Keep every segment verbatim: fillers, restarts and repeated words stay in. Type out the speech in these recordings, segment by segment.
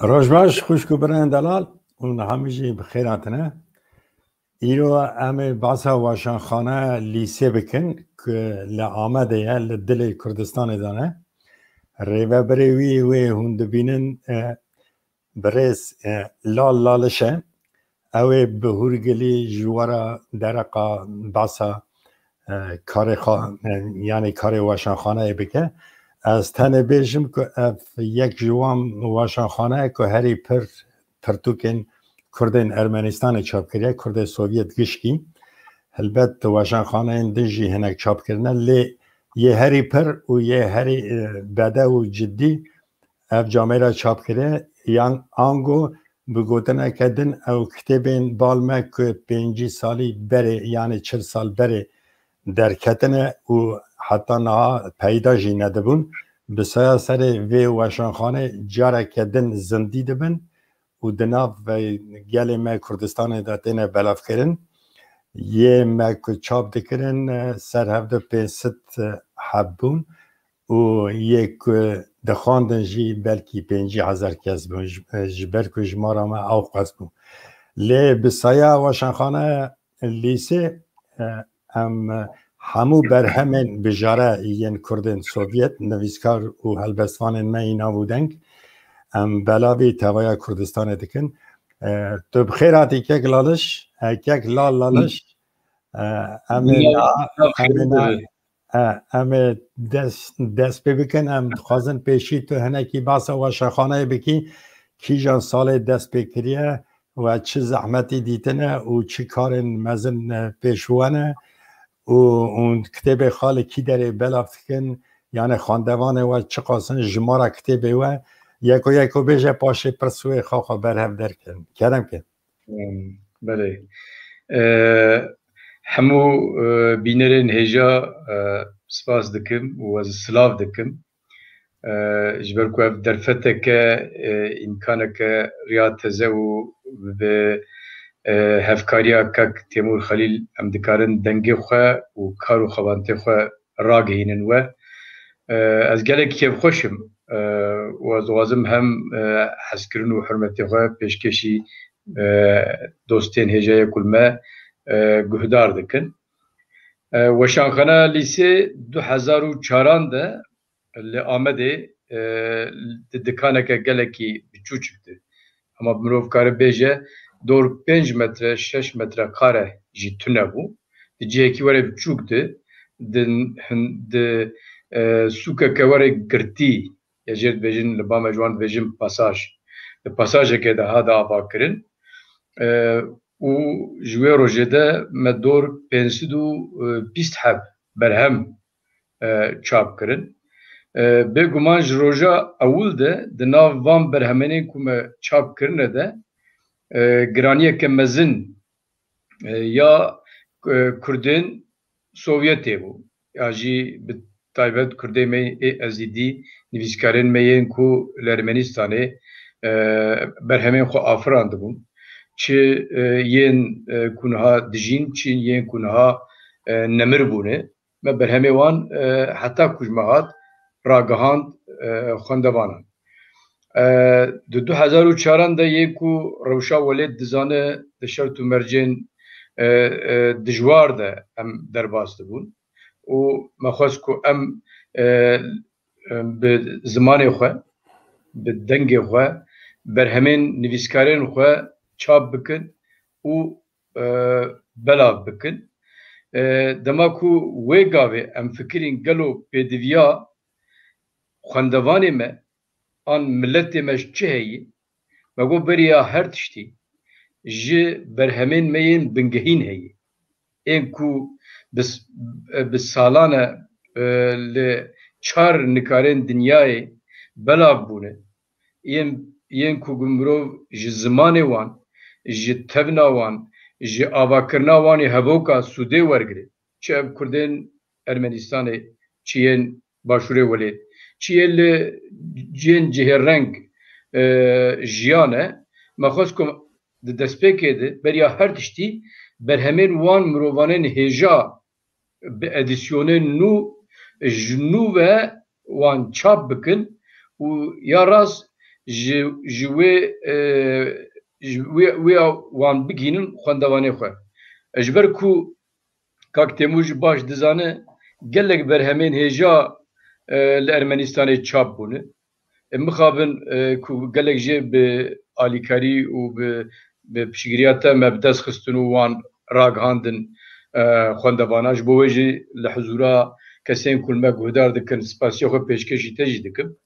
Roj baş, xwişk û birayên delal, hûn hemî jî bi xêr hatine. Îro em ê behsa weşanxane lîsê bikin, ku li Amedê ye, li dilê Kurdistanê de ne. Rêvebirê wî wê hûn dibînin, e, birêz, e, Lal Laliş e. Ew ê bi hûrgilî ji we re dereqa behsa, e, karê xwe, e, yanî karê weşanxaneyê bike. Ez tenê bêjim ku ev yek ji wan weşanxane ye ku herî pir pirtûkên Kurdên Ermenistanê çap kiriye, Kurdê Sovyet gişkî. Helbet weşanxaneyên din jî hinek çap kirine, lê yê herî pir û yê herî, e, bedew û cidî ev camêra çap kiriye. Yan ango bi gotineke din ew kitêbên bal me ku pêncî salî berê, yanî çil sal berê derketine û heta niha peyda jî nedibûn. Bi saya serê vê weşanxanê careke din zindî dibin û di nav gelê me Kurdistanê de têne belavkirin. Yê me ku çap dikirin, e, ser hevdu pênc sed heb bûn û yê ku dixwandin jî belkî pêncî hezar kes bûn, ji, ji ber ku jimara me ew qas bû. Lê bi saya weşanxane lîsê, e, em, e, hemû berhemên bijare yên Kurdên Sovyet, nivîskar û helbestvanên me yî nav û deng, em belavî tevaya Kurdistanê dikin. E, tu bi xêr hatî kek Laliş, e, kek Lal Laliş. E, em ê Ya, niha, ya, em ê xêr niha, dibin. e, em ê dest, dest pê bikin. Em dixwazin pêşî tu hinekî behsa weşanxaneyê bikî. Kîjan salê dest pê kiriye we çi zehmetî dîtine û çi karên mezin, e, pêş we ne û, û kitêbê xwe li kî derê belav dikin, yanî xwendevanê we çiqas in, jimara kitêbê we, yeko yeko bêje, paşê pirs wê xwe xwe berhev derkin. Kerem ke. Hmm, belê. E, hemû, e, bînerên hêja, e, spas dikim û ez silav dikim. E, ji ber ku ev derfeteke, e, îmkaneke riya teze û bi, e, hevkariya kak Têmûr Xelîl em dikarin dengê xwe û kar û xebantê xwe ragihînin we. E, ez gelek kêfxweş im, e, û ez dixwazim hem, e, hezkirin û hurmetê xwe pêşkêşî, e, dostên hêjayê ku li me, e, guhdar dikin. E, Weşanxana Lîsê du hezar û çaran de li Amedê, e, di dikaneke gelekî biçûçik de. Hema mirov kare bêje dor pênc metre, şeş metre kare jî tune bû. Di cihekî were biçûk de, di, hin-, di, e, sûkeke were girtî, ya jê dibêjin, li ba me ji wan dibêjin pasaj. Di pasajeke de hate avakirin. E, û ji wê rojê de me dor pênc sed û bîst heb berhem, e, çap kirin. E, bêguman ji roja ewil de di nav van berhemenên ku me çap kirine de, e, giraniyeke mezin, e, ya, e, Kurdên Sovyetê bû, ya jî bi taybet Kurdê me ê Ezîdî, nivîskarên me yên ku li Ermenistanê, e, berhemên xwe afirandibûn. Çi, e, yên, e, ku niha dijîn, çi yên ku niha, e, nemir bûne. Me berhemê wan, e, heta ku ji me hat, ragihand, e, xwendevanan. E, di du hezar û çaran de yê ku rewşa welêt dizane, di şert û mercên, e, e, dijwar de em derbas dibûn û me xwest ku em, e, e, bi zimanê xwe, bi dengê xwe, berhemên nivîskarên xwe çap bikin û, e, belav bikin. E, dema ku wê gavê em fikirîn gelo pêdiviya xwendevanê me an miletê me ji çi heyî, me got beriya her tiştî ji berhemên me yên bingehîn heyî. Ên ku bi s-, bi salan e, e, li çar nikarên dinyayê belav bûne. Yên, yên ku bi mirov ji zimanê wan, ji tevna wan, ji avakirina wan ê hevoka sûdê wergire. Çi ev Kurdên Ermenistanê, çi yên Başûrê welêt, çi yê li cihên cihêreng, e, jiyan e. Me xwest ku di destpêkê de beriya her tiştî berhemên wan mirovanên hêja bi edîsyonên nû ji nû ve wan çap bikin û ya rast ji, ji wê, e, ji wê, wê wan bigihînin xwendevanê xwe. E, ji ber ku Kak Têmûr jî baş dizane, gelek berhemên hêja, e, li Ermenistanê çap bûne. E, mixabin, e, ku gelek jê bi alîkarî û bi, bi piştgiriya te me bi dest xistin û wan ragihandin, e, xwendevana. Ji bo wê jî li hizûra kesên ku li me guhdar dikin, spasiya xwe pêşkêşî te jî dikim.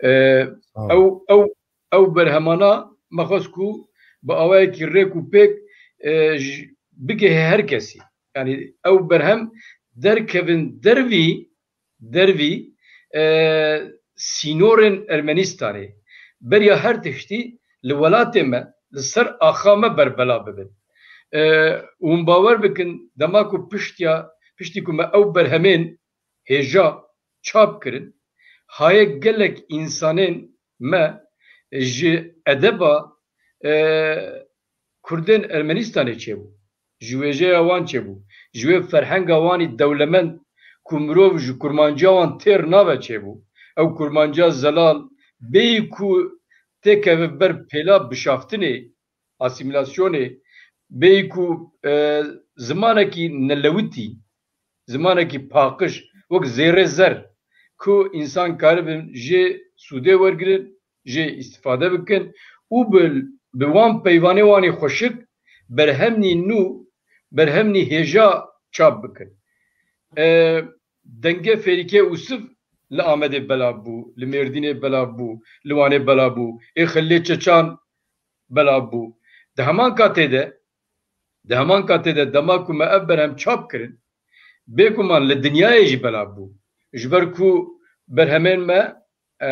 E, Sağ ol. ew, ew, ew berhemana me xwest ku bi awayekî rêk û pêk, e, ji, bigihê her kesî. Yani ew berhem derkevin dervî, dervî, e, sînorên Ermenistanê. Beriya her tiştî li welatê me, li ser axa me berbela bibin. E, hûn bawer bikin, dema ku piştiya, piştî ku me ew berhemên hêja çap kirin, haye gelek însanên me ji edeba, e, Kurdên Ermenistanê çêbû. Ji wêjeya wan çêbû. Ji wê ferhenga wan î dewlemend ku mirov ji kurmanciya wan têr nabe çêbû. Ew kurmanciya zelal bêyî ku têkeve ber pêla bişaftinê, asîmîlasyonê, bêyî ku, e, zimanekî nelewitî, zimanekî paqij, wek zêrê zer, ku însan karibin jê sûdê wergirin, jê îstîfade bikin û bi, bi wan peyvanê wan ê xweşik berhemnî nû, berhemnî hêja çap bikin. E, Dengê Fêrîkê Ûsiv li Amedê belav bû, li Mêrdînê belav bû, li Wanê belav bû, ê Xelilê Çeçan belav bû. Di heman katê de, di heman katê de dema ku me ev berhem çap kirin, bêguman li dinyayê jî belav bû. Ji ber ku berhemên me, e,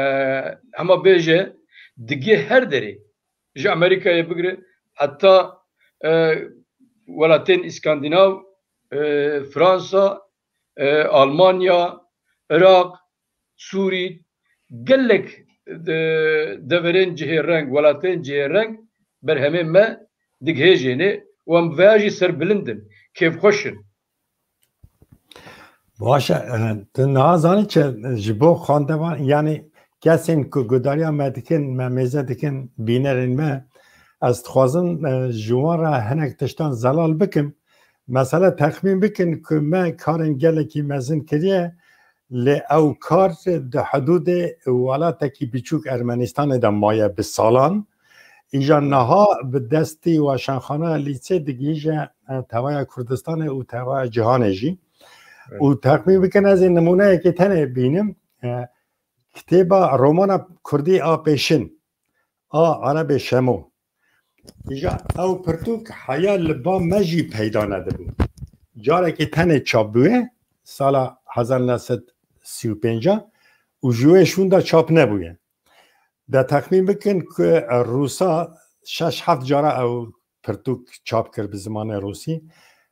hema bêje, digê her derê, ji Amerîkayê bigire heta, e, welatên Îskandînav, e, Fransa, e, Almanya, Iraq, Sûrî, gelek, e, deverên cihê reng, welatên cihê reng berhemên me digihêjêne û em bi vêya jî serbilind in, kêfxweş in. Baş e, e, tu niha zanî çi, ji bo xwendevan, yanî kesên ku guhdariya me dikin, me mêze dikin, bînerên me, ez dixwazim, e, ji wan re hinek tiştan zelal bikim. Mesela texmîn bikin ku me karên gelekî mezin kiriye, lê ew kar di hidûdê welatekî biçûk Ermenistanê de maye bi salan. Îja niha bi destî weşanxaneya lîsê digihîje, e, tevaya Kurdistanê û tevaya cîhanê jî. Evet. Û texmîn bikin, ez ê nimûneyekê tenê bînim. E, kitêba romana kurdî a pêşin, a Erebê Şemo. Îja ew pirtûk heya li ba me jî peyda nedibû. Carekê tenê çap bûye, sala hezar neh sed sî û pênc û ji wê şûnda çap nebûye. De texmîn bikin ku Rûsa şeş heft cara ew pirtûk çap kir bi zimanê rûsî.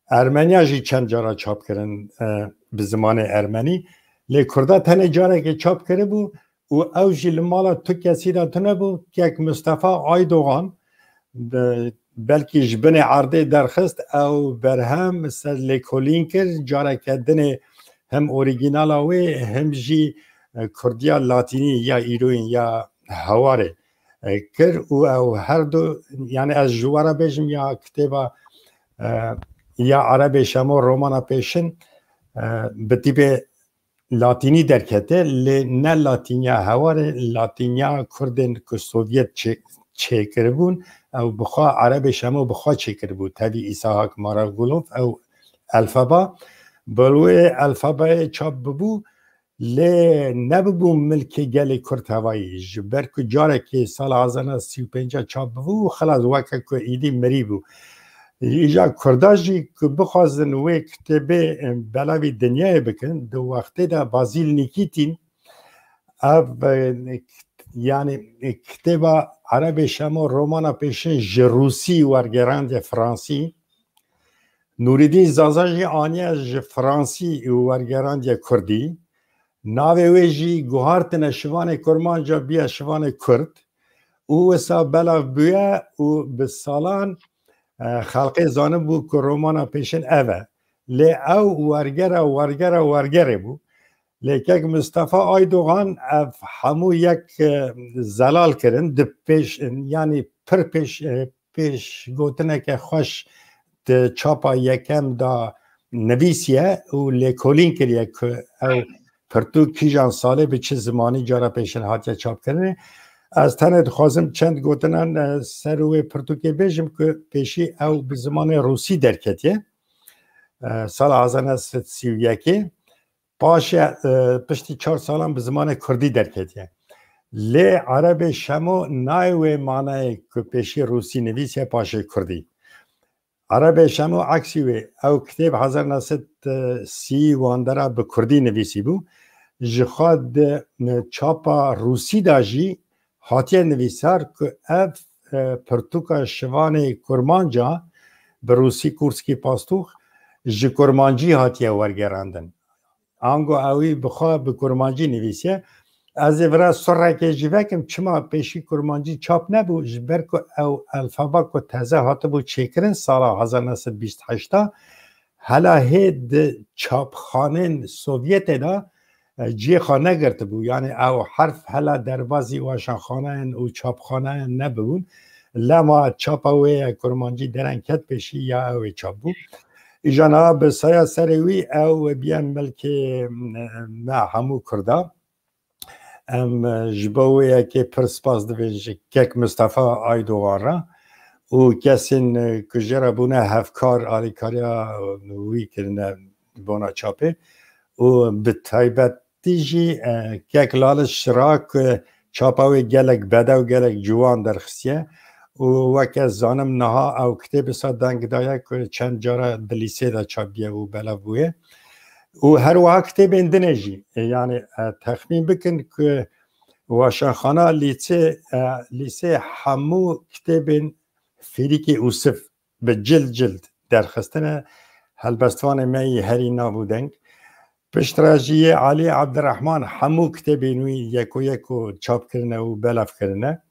Ermeniya jî çend cara çap kirin, e, bi zimanê ermenî. Lê Kurda tenê carekê çap kiribû û ew jî li mala tu kesî de tune bû. Kek Mustafa Aydogan, be-, belkî ji binê erdê derxist, ew berhem ser lêkolîn kir, careke dinê hem orîgînala wê hem jî, e, kurdiya latînî ya îroyîn ya hewarê, e, kir û ew her du, yani ez ji we re bêjim ya kitêba, e, ya Erebê Şemo romana pêşin, e, bi tîpê latînî derkete, lê ne latînya hewarê, latînya kurdên ku Sovyet çê-, çêkiribûn, ew bi xwe Erebê Şemo bi xwe çêkiribû. Tevî Îsahak Maragulov ew elfaba, bi wê elfabayê çap bibû, lê nebibû milkê gelê Kurd tevayî. Ji ber ku carekê sala hezar neh sed sî û pênc çap bibû, xilas weke ku îdî mirî bû. Îja Kurda jî ku bixwazin wê kitêbê, e, belavî dinyayê bikin, di wextê de Bazîl Nîkîtîn ev, e, yani, e, kitêba Erebê Şemo romana pêşin ji rûsî wergerandiye fransî. Nûrîdîn Zaza jî aniye ji fransî û wergerandiye kurdî. Navê wê jî guhartine şivanê kurmanca biye şivanê kurd û wisa belav bûye û bi salan, e, xelkê zanibû ku romana pêşin ev e. Lê ew wergera, wergera, wergerê bû. Lê kek Mistefa Aydogan ev hemû yek, e, zelal kirin, di pêş, yanî pir pêş, e, pêşgotineke xweş di çapa yekem de nivîsiye û lêkolîn kiriye ku ew pirtûk kîjan salê bi çi zimanî cara pêşin hatiye çapkirinê. Ez tenê dixwazim çend gotinan, e, ser wê pirtûkê bêjim ku pêşî ew bi zimanê rûsî derketiye. E, sala hezar neh sed sî û yekê. Paşê, e, piştî çar salan bi zimanê kurdî derketiye. Lê Erebê Şemo nayê wê manayê ku pêşî rûsî nivîsiye paşê kurdî. Erebê Şemo eksî wê, ew kitêb hezar neh sed sî wandera bi kurdî nivîsî bû. Ji xwe di, e, çapa rûsî de jî hatiye nivîsar ku ev, e, pirtûka şivanê kurmanca bi rûsî Kurskî Pastuh ji kurmancî hatiye wergerandin. Ango ewî bi xwe bi kurmancî nivîsiye. Ez ê vira surekê jî vekim, çima pêşî kurmancî çap nebû, ji ber ku ew elfaba ku teze hatibû çêkirin sala hezar neh sed bîst heşt a, hela hê di çapxanên Sovyetê de, e, cihê xwe negirtibû. Yanî ew herf hela derbazî weşanxaneyên û çapxaneyên nebûn. Lema çapa wê ye kurmancî dereng ket pêşî ya ew ê çap bû. Îja niha bi saya serê wî ew biyen milkê, e, me hemû kurda. Em, e, ji bo wê yekê pir spas dibin ji kek Mistefa Aydogan re û kesên, e, ku jê re bûne hevkar, alîkariya wî kirine bona çapê û bi taybetî jî, e, kek Laliş Şirak, e, çapa wê gelek bedew, gelek ciwan derxistiye û weke zanim niha ew kitêb wisa deng daye ku çend cara di lîsê de çap bûye û belav bûye. Û her wiha kitêbên dinê jî, e, yanî, e, texmîn bikin ku weşanxana lîsê, e, lîsê hemû kitêbên Fêrîkê Ûsif bi cild cild derxistine, helbestvanê me yî herî nav û deng. Piştre jî yê Alî Ebdirehman hemû kitêbên wî yeko yeko çap kirine û belav kirine.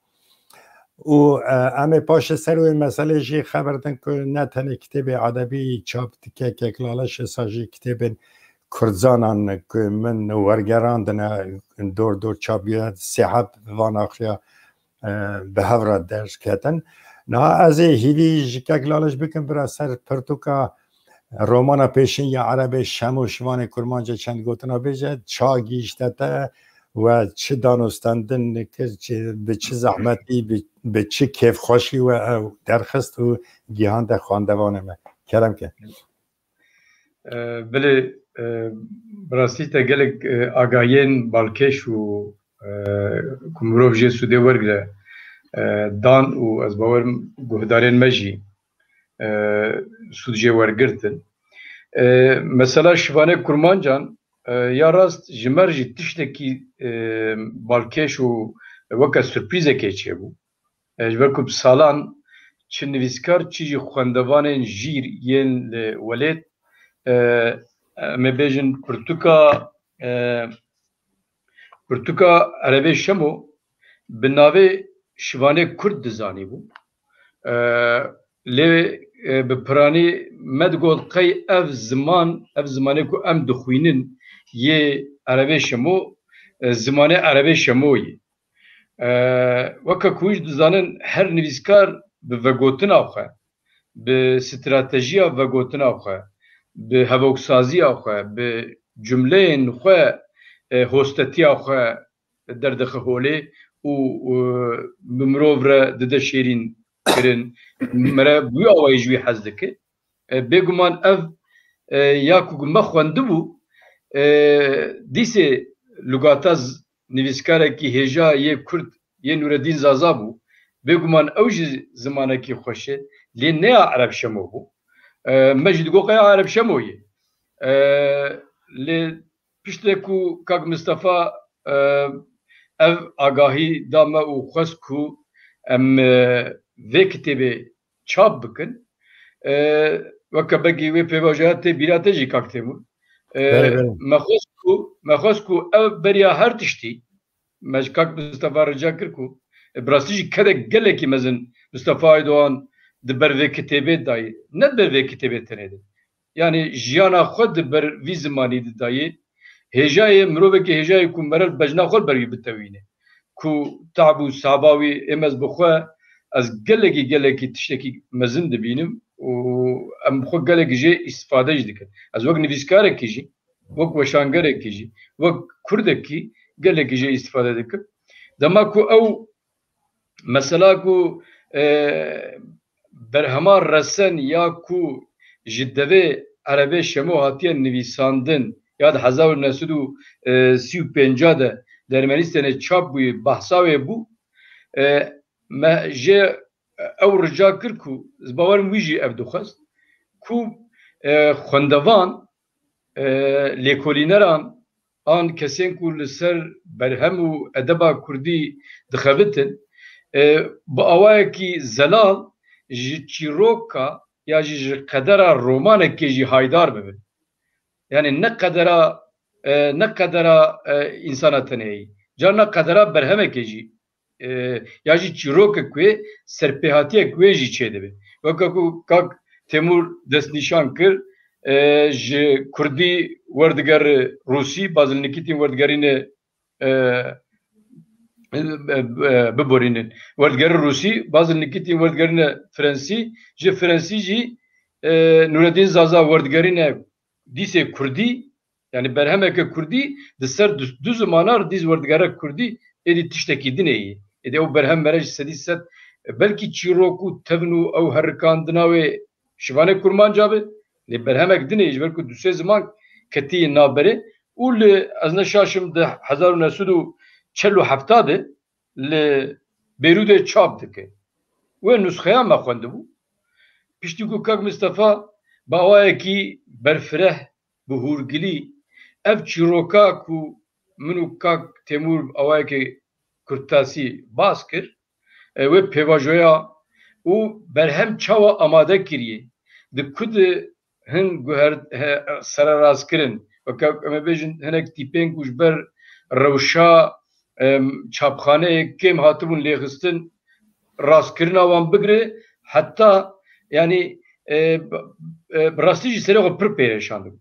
Û, e, em ê paşê ser wê meselê jî xeber din ku ne tenê kitêbê edebî çap dike, kek Laliş, êsa jî kitêbên kurdzanan ku min wergerandine, dor dor çap bûye, sêhet van axiya, e, bi hev re derketin. Niha ez ê hîvî ji kek Laliş bikim, bira ser pirtûka romana pêşîn ya Erebê Şemo Şivanê Kurmanca çend gotina bêje, ça gihîşte te we çi danûstendin kir, çi, bi çi zehmetî, bi, bi çi kêfxweşî we ew derxist û gihande xwendevanê me. Kerem ke. E, belê, e, bi rastî te gelek, e, agahiyên balkêş û, e, ku mirov jê sûdê wergire, e, dan û ez bawerim guhdarên me jî, e, sûd jê wergirtin. E, mesela Şivanê Kurmancan, e, ya rast ji me re jî tiştekî, e, balkêş û weke surprîzekê çêbû. E, ji ber ku bi salan çi nivîskar, çi jî xwendevanên jîr yên li welêt, e, em ê bêjin pirtûka, e, pirtûka Erebê Şemo bi navê Şivanê Kurd dizanîbû. E, lê, e, bi piranî me digot qey ev ziman, ev zimanê ku em dixwînin yê Erebê Şemo, e, zimanê Erebê Şemo yê. E, weke ku hûn jî dizanin, her nivîskar bi vegotina xwe, bi stratejiya vegotina xwe, bi hevoksaziya xwe, bi cumleyên xwe, e, hostetiya xwe derdixe holê û, û bi mirov re dide şêrîn kirin. Mere bi wî awayî ji wî hez dike. E, bêguman ev, e, ya ku me xwendibû, e, dîsê lugata z-, nivîskarekî hêja yê Kurd, yê Nûreddîn Zaza bû. Bêguman ew jî zimanekî xweş e, lê ne ya Ereb Şemo bû. E, me jî digot qey ya Ereb Şemo ye. E, lê piştre ku kak Mistefa, e, ev agahî da me û xwest ku em, e, vê kitêbê çap bikin. E, weke begî wê pêvajoya tê bîra te jî kak Têmûr. E, Belê, belê. Me xwest ku, me xwest ku ev beriya her tiştî, me ji kak Mistefa rica kir ku, e, bi rastî jî kedek gelekî mezin Mistefa Aydoğan di ber vê kitêbê dayê. Ne di ber vê kitêbê tenê de. Yanî jiyana xwe di ber vî zimanî de dayê. Hêjayê mirovekî hêjayê ku mere bejna xwe ber wî bitewîne. Ku tab û saba wî êm ez bi xwe ez gelekî gelekî tiştekî mezin dibînim û em bi xwe gelekî jê îstifade jî dikin. Ez wek nivîskarekî jî, wek weşangerekî jî, wek kurdekî gelekî jê îstifade dikim. Dema ku ew mesela ku, e, berhema resen ya ku ji devê Erebê Şemo hatiye nivîsandin ya di hezar û neh sed û sî û pênc de di Ermenistanê çap bûyê, behsa wê bû. E, me jê ew rica kir ku ez bawerim wî jî ev dixwest ku, e, xwendevan, e, lêkolîneran an kesên ku li ser berhem û edeba kurdî dixebitin, e, bi awayekî zelal ji çîroka ya jî ji qedera romanekê jî haydar bibin. Yani ne qedera, e, ne qedera, e, însana tenê yî. Carna qedera berhemekê jî, e, ya jî çîrokek wê, serpêhatiyek wê jî çêdibe. Weke ku kak Temûr destnîşan kir, e, ji kurdî werdigere rûsî, baz li nikîtîn werdigerîne, e, e, e, biborînin. Werdigere rûsî, baz li nikîtîn werdigerîne frensî, ji frensî jî, e, Nûreddîn Zaza werdigerîne dîsê kurdî, yani berhemeke kurdî, di ser du, du zimana re dîs werdigere kurdî, êdî tiştekî din e yî. Êdî ew berhem mere ji sedî sed, belkî çîrok û tevn û ew herikandina wê şivanê kurmanca be, lê berhemek din e, ji ber ku du sê ziman ketî navberê û li, ez ne şaşim, di hezar û neh sed û çel û heft de li Beyrûdê çap dike. Wê nusxeya me xwendibû. Piştî ku kak Mistefa bi awayekî berfireh, bi hûrgilî ev çîroka ku min û kak Temûr awayekê kurtasî bas kir, e, wê pêvajoya û berhem çawa amade kiriye, di ku de hin guher, he, sererastkirin, weke em ê bêjin hinek tîpên ku ji ber rewşa, em, çapxaneyê kêm hatibûn lêxistin, rastkirina wan bigire, heta, yani, e, b-, e, bi rastî jî serê xwe pir pêreşan dibû.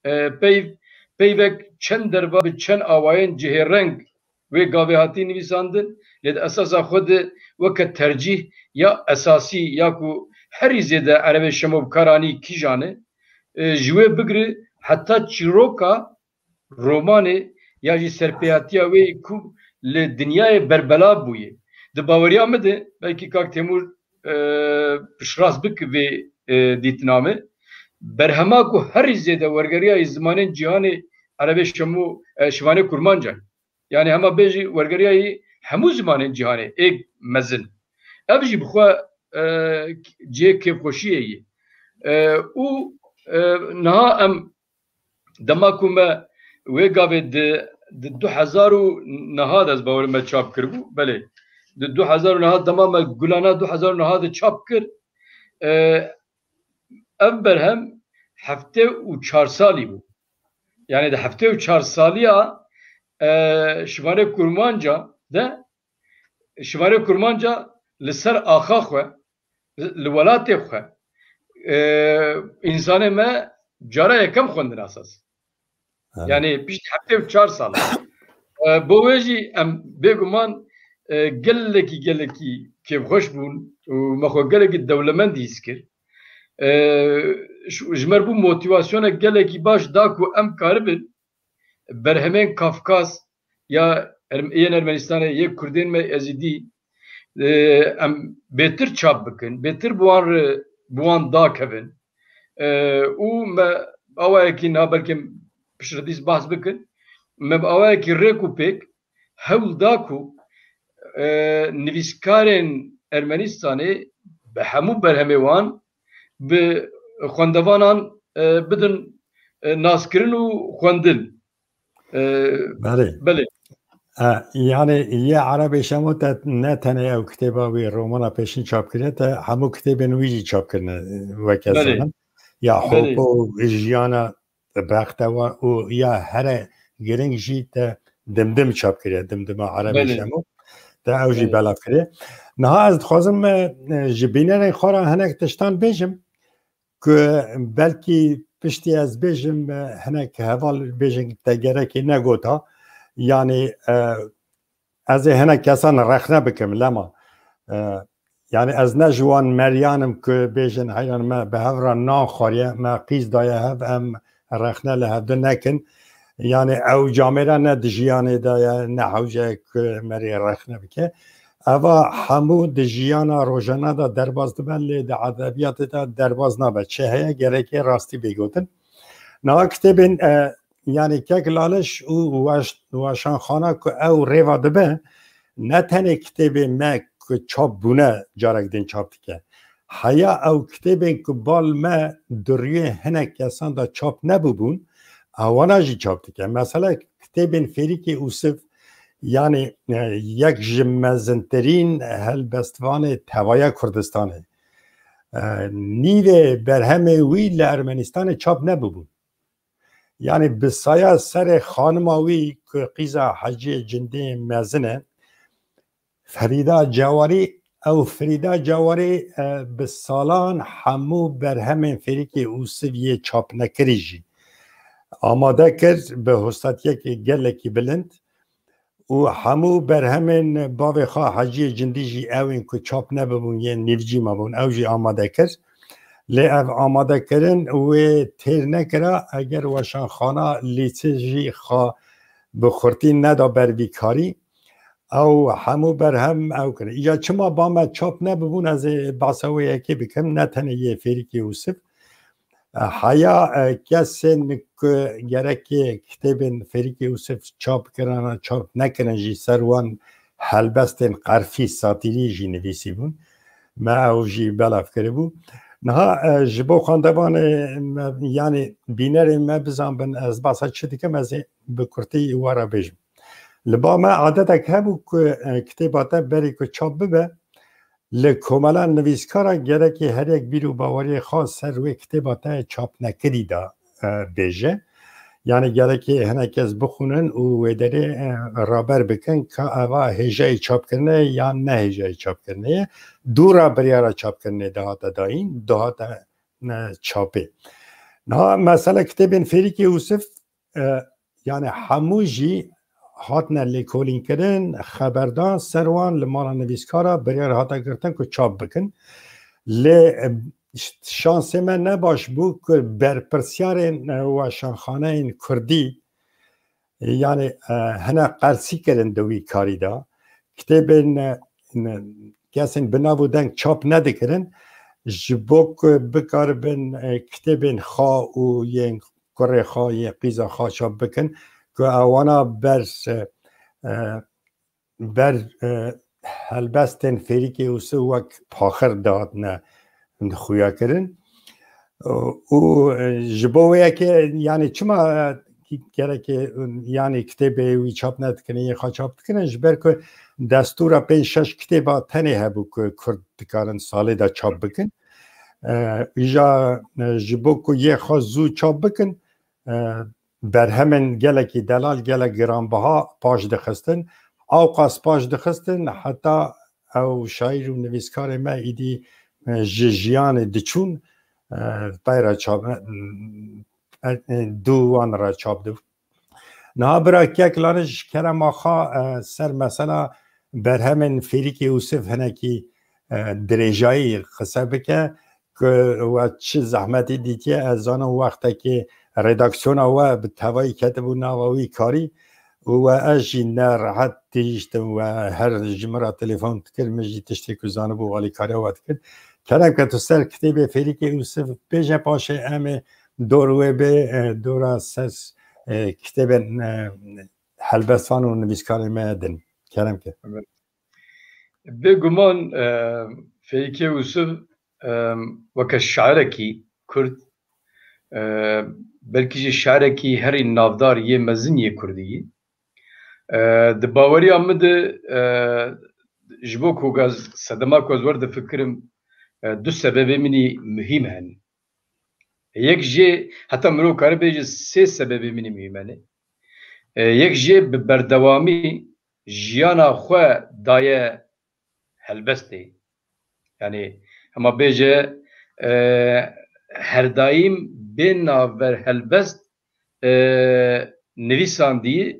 E, peyv-, peyvek çend derva bi çend awayên cihêreng wê gavê hatî nivîsandin, lê di esasa xwe de weke tercîh ya esasî ya ku herî zêde Erebê Şemo bi kar anî kîjan e, e, ji wê bigire heta çîroka romanê ya jî serpêhatiya wê ku li dinyayê berbelav bûye. Di baweriya min de, belkî kak Temûr, e, piştrast bike vê, e, dîtina me, berhema ku herî zêde wergeriyayî zimanên cîhanê Erebê Şemo, e, şivanê kurmanca. Yani hema bêjî wergeriyayî hemû zimanên cîhanê êk mezin. Ev jî bi xwe, e, cihê kêfxweşiyê ye. E, û, e, niha em dema ku me wê gavê di, di du hezar û neh de ez bawerim me çap kiribû, belê, di du hezar û neh dema me Gulana du hezar û neh de çap kir, e, ev berhem heftê û çar salî bû. Yani di heftê û çar saliya, e, şivanê kurmanca de, şivanê kurmanca li ser axa xwe, li welatê xwe, e, însanê me cara yekem xwendin esas. Evet. Yani pişt heftê û çar sal. E, bo wê jî em bêguman, e, gelekî, gelekî kêfxweş bûn û me xwe gelekî dewlemend hîs kir. E, ji, ji me re bû motivasyonek gelekî baş da ku em karibin berhemên Kafkas ya Erm-, yên Ermenistanê, yê Kurdên me Ezîdî, e, em bêtir çap bikin, bêtir bi wan re, bi wan dakevin. E, û me awayekî niha belkî piştre dîs behs bikin. Me bi awayekî rêk û pêk hewl da ku, e, nivîskarên Ermenistanê bi hemû berhemê wan bi xwendevanan, e, bidin, e, naskirin û xwendin. E, Belê. Belê. E, yani yê Erebê Şemo te ne tenê ew kitêba wî, romana pêşîn çap kiriye, te hemû kitêbên wî jî çap kirine, e, weke Belê. zanim. Ya Belê. Hopo, Jiyana Bextewa û ya here giring jî te Dimdim çap kiriye, Dimdima Erebê Belê. Şemo. Te ew jî Belê. belav kiriye. Niha ez dixwazim, e, ji bînerên xwe re hinek tiştan bêjim ku belkî piştî ez bêjim, e, hinek heval bêjin te gerekê negota. Yanî, e, ez ê hinek kesan rexne bikim, lema. E, yanî ez ne ji wan meriyan im ku bêjin heyran me bi hev re nan xwariye, me qîz daye hev, em rexne li hevdu nekin. Yanî ew camêra ne di jiyanê de ye, ne hewce ye ku merê rexne bike. Eva hemû di jiyana rojane de derbas dibe, lê di edebiyatê de derbas nabe. Çi heye, gerekê rastî bê gotin. Niha kitêbên, e, yanî kek Laliş û weş-, weşanxana ku ew rêva dibe, ne tenê kitêbê me ku çap bûne carek din çap dike. Heya ew kitêbên ku bal me di rûyê hinek kesan de çap nebûbûn, ewana jî çap dike. Mesela kitêbên Fêrîkê Ûsiv, yanî, e, yek ji mezintirîn helbestvanê tevaya Kurdistanê. E, nîvê berhemê wî li Ermenistanê çap nebûbûn. Yanî bi saya serê xanima wî ku qîza Heciyê Cindî mezin e, Ferîda Cewarî, ew Ferîda Cewarî, e, bi salan hemû berhemên Fêrîkê Ûsiv yê çapnekirî jî amade kir, bi hostatiyekê gelekî bilind. Û hemû berhemên bavê xwe Heciyê Cindî jî ew ên ku çap nebibûn, yên nîvcî mabûn, ew jî amade kir. Lê ev amadekirin wê têr nekira, eger weşanxana lîsê jî xwe bi xurtî neda ber vî karî, ew hemû berhem ew kirin. Îca çima ba me çap nebibûn, ez ê behsa wê yekê bikim, ne tenê yê Fêrîkê Ûsiv. E, heya, e, kesên ku gerekê kitêbên Fêrîkê Ûsiv çap kirana, çap nekirin jî, ser wan helbestên qerfî, satîrî jî nivîsî bûn. Me ew jî belav kiribû. Niha, e, ji bo xwendevanê me, yanî bînerên me bizanbin ez behsa çi dikim, ez ê bi kurtî we re bêjim. Li ba me adetek hebû ku, e, kitêba te berî ku çap bibe, li komela nivîskara gerekê her yek bîr û baweriyê xwe ser wê kitêba te çapnekirî de, e, bêje. Yanî gerekê hinek kes bixwînin û wê derê, e, raber bikin ka eva hêjayî çapkirinê ye yan ne hêjayî çapkirinê ye. Dû re biryara çapkirinê dihate dayîn, dihate, e, çapê. Niha mesela kitêbên Fêrîkê Ûsiv, e, yanî hemû jî hatine lêkolînkirin, xeberdan ser wan li mala nivîskara biryar hate girtin ku çap bikin. Lê, e, ş-, şansê me ne baş bû ku berpirsyarên, e, weşanxaneyên kurdî, e, yanî, e, hene qersî kirin di wî karî de. Kitêbên, e, ne, kesên bi nav û deng çap nedikirin. Ji bo ku bikaribin, e, kitêbên xwe û yên kurê xwe, yê qîza xwe çap bikin, ku ewana ber, e, e, ber, e, helbestên Fêrîkê Ûsiv wek paxir dihatine xuya kirin. Û, e, ji bo wê yekê, yanî çima, e, gerekê, yanî kitêbê wî çap nedikirin, yê xwe çap dikirin, ji ber ku destûra pênc şeş kitêba tenê hebû ku Kurd dikarin salê de çap bikin. E, îja, e, ji bo ku yê xwe zû çap bikin, e, berhemên gelekî delal, gelek giranbiha paş dixistin. Ewqas paş dixistin, heta ew şaîr û nivîskarê me îdî, e, ji jiyanê diçûn, e, tayra çap, e, e, dû wan re çap dibû. Niha bira kek Laliş, ji kerema xwe, e, ser mesela berhemên Fêrîkê Ûsiv hinekî, e, dirêjayî qise bike, ku we çi zehmetî dîtiye, ez zanim wextekê redaksiyona we bi tevayî ketibû nava wî karî û we ez jî ne rehet tihiştim, we her ji min re telefon dikir, min jî tiştê ku zanibû alîkariya we dikir. Kerem ke tu ser kitêbê Fêrîkê Ûsiv bêje, paşê em ê dor wê bê, e, dora ser, e, kitêbên, e, helbestvan û nivîskarên me din. Kerem ke. Bêguman, e, Fêrîkê Ûsiv, e, weke şairekî kurd, e, belkî jî şairekî herî navdar yê mezin yê kurdî ye. E, di baweriya min de, e, ji bo ku ez sedema ku ez werdifikirim, e, du sebebê min î muhîm hene. Yek jê, heta mirov kare bêje sê sebebê min î muhîm hene. E, yek jê bi berdewamî jiyana xwe daye helbestê. Yanî hema bêje, e, her daîm bê navber helbest e, nivîsandiye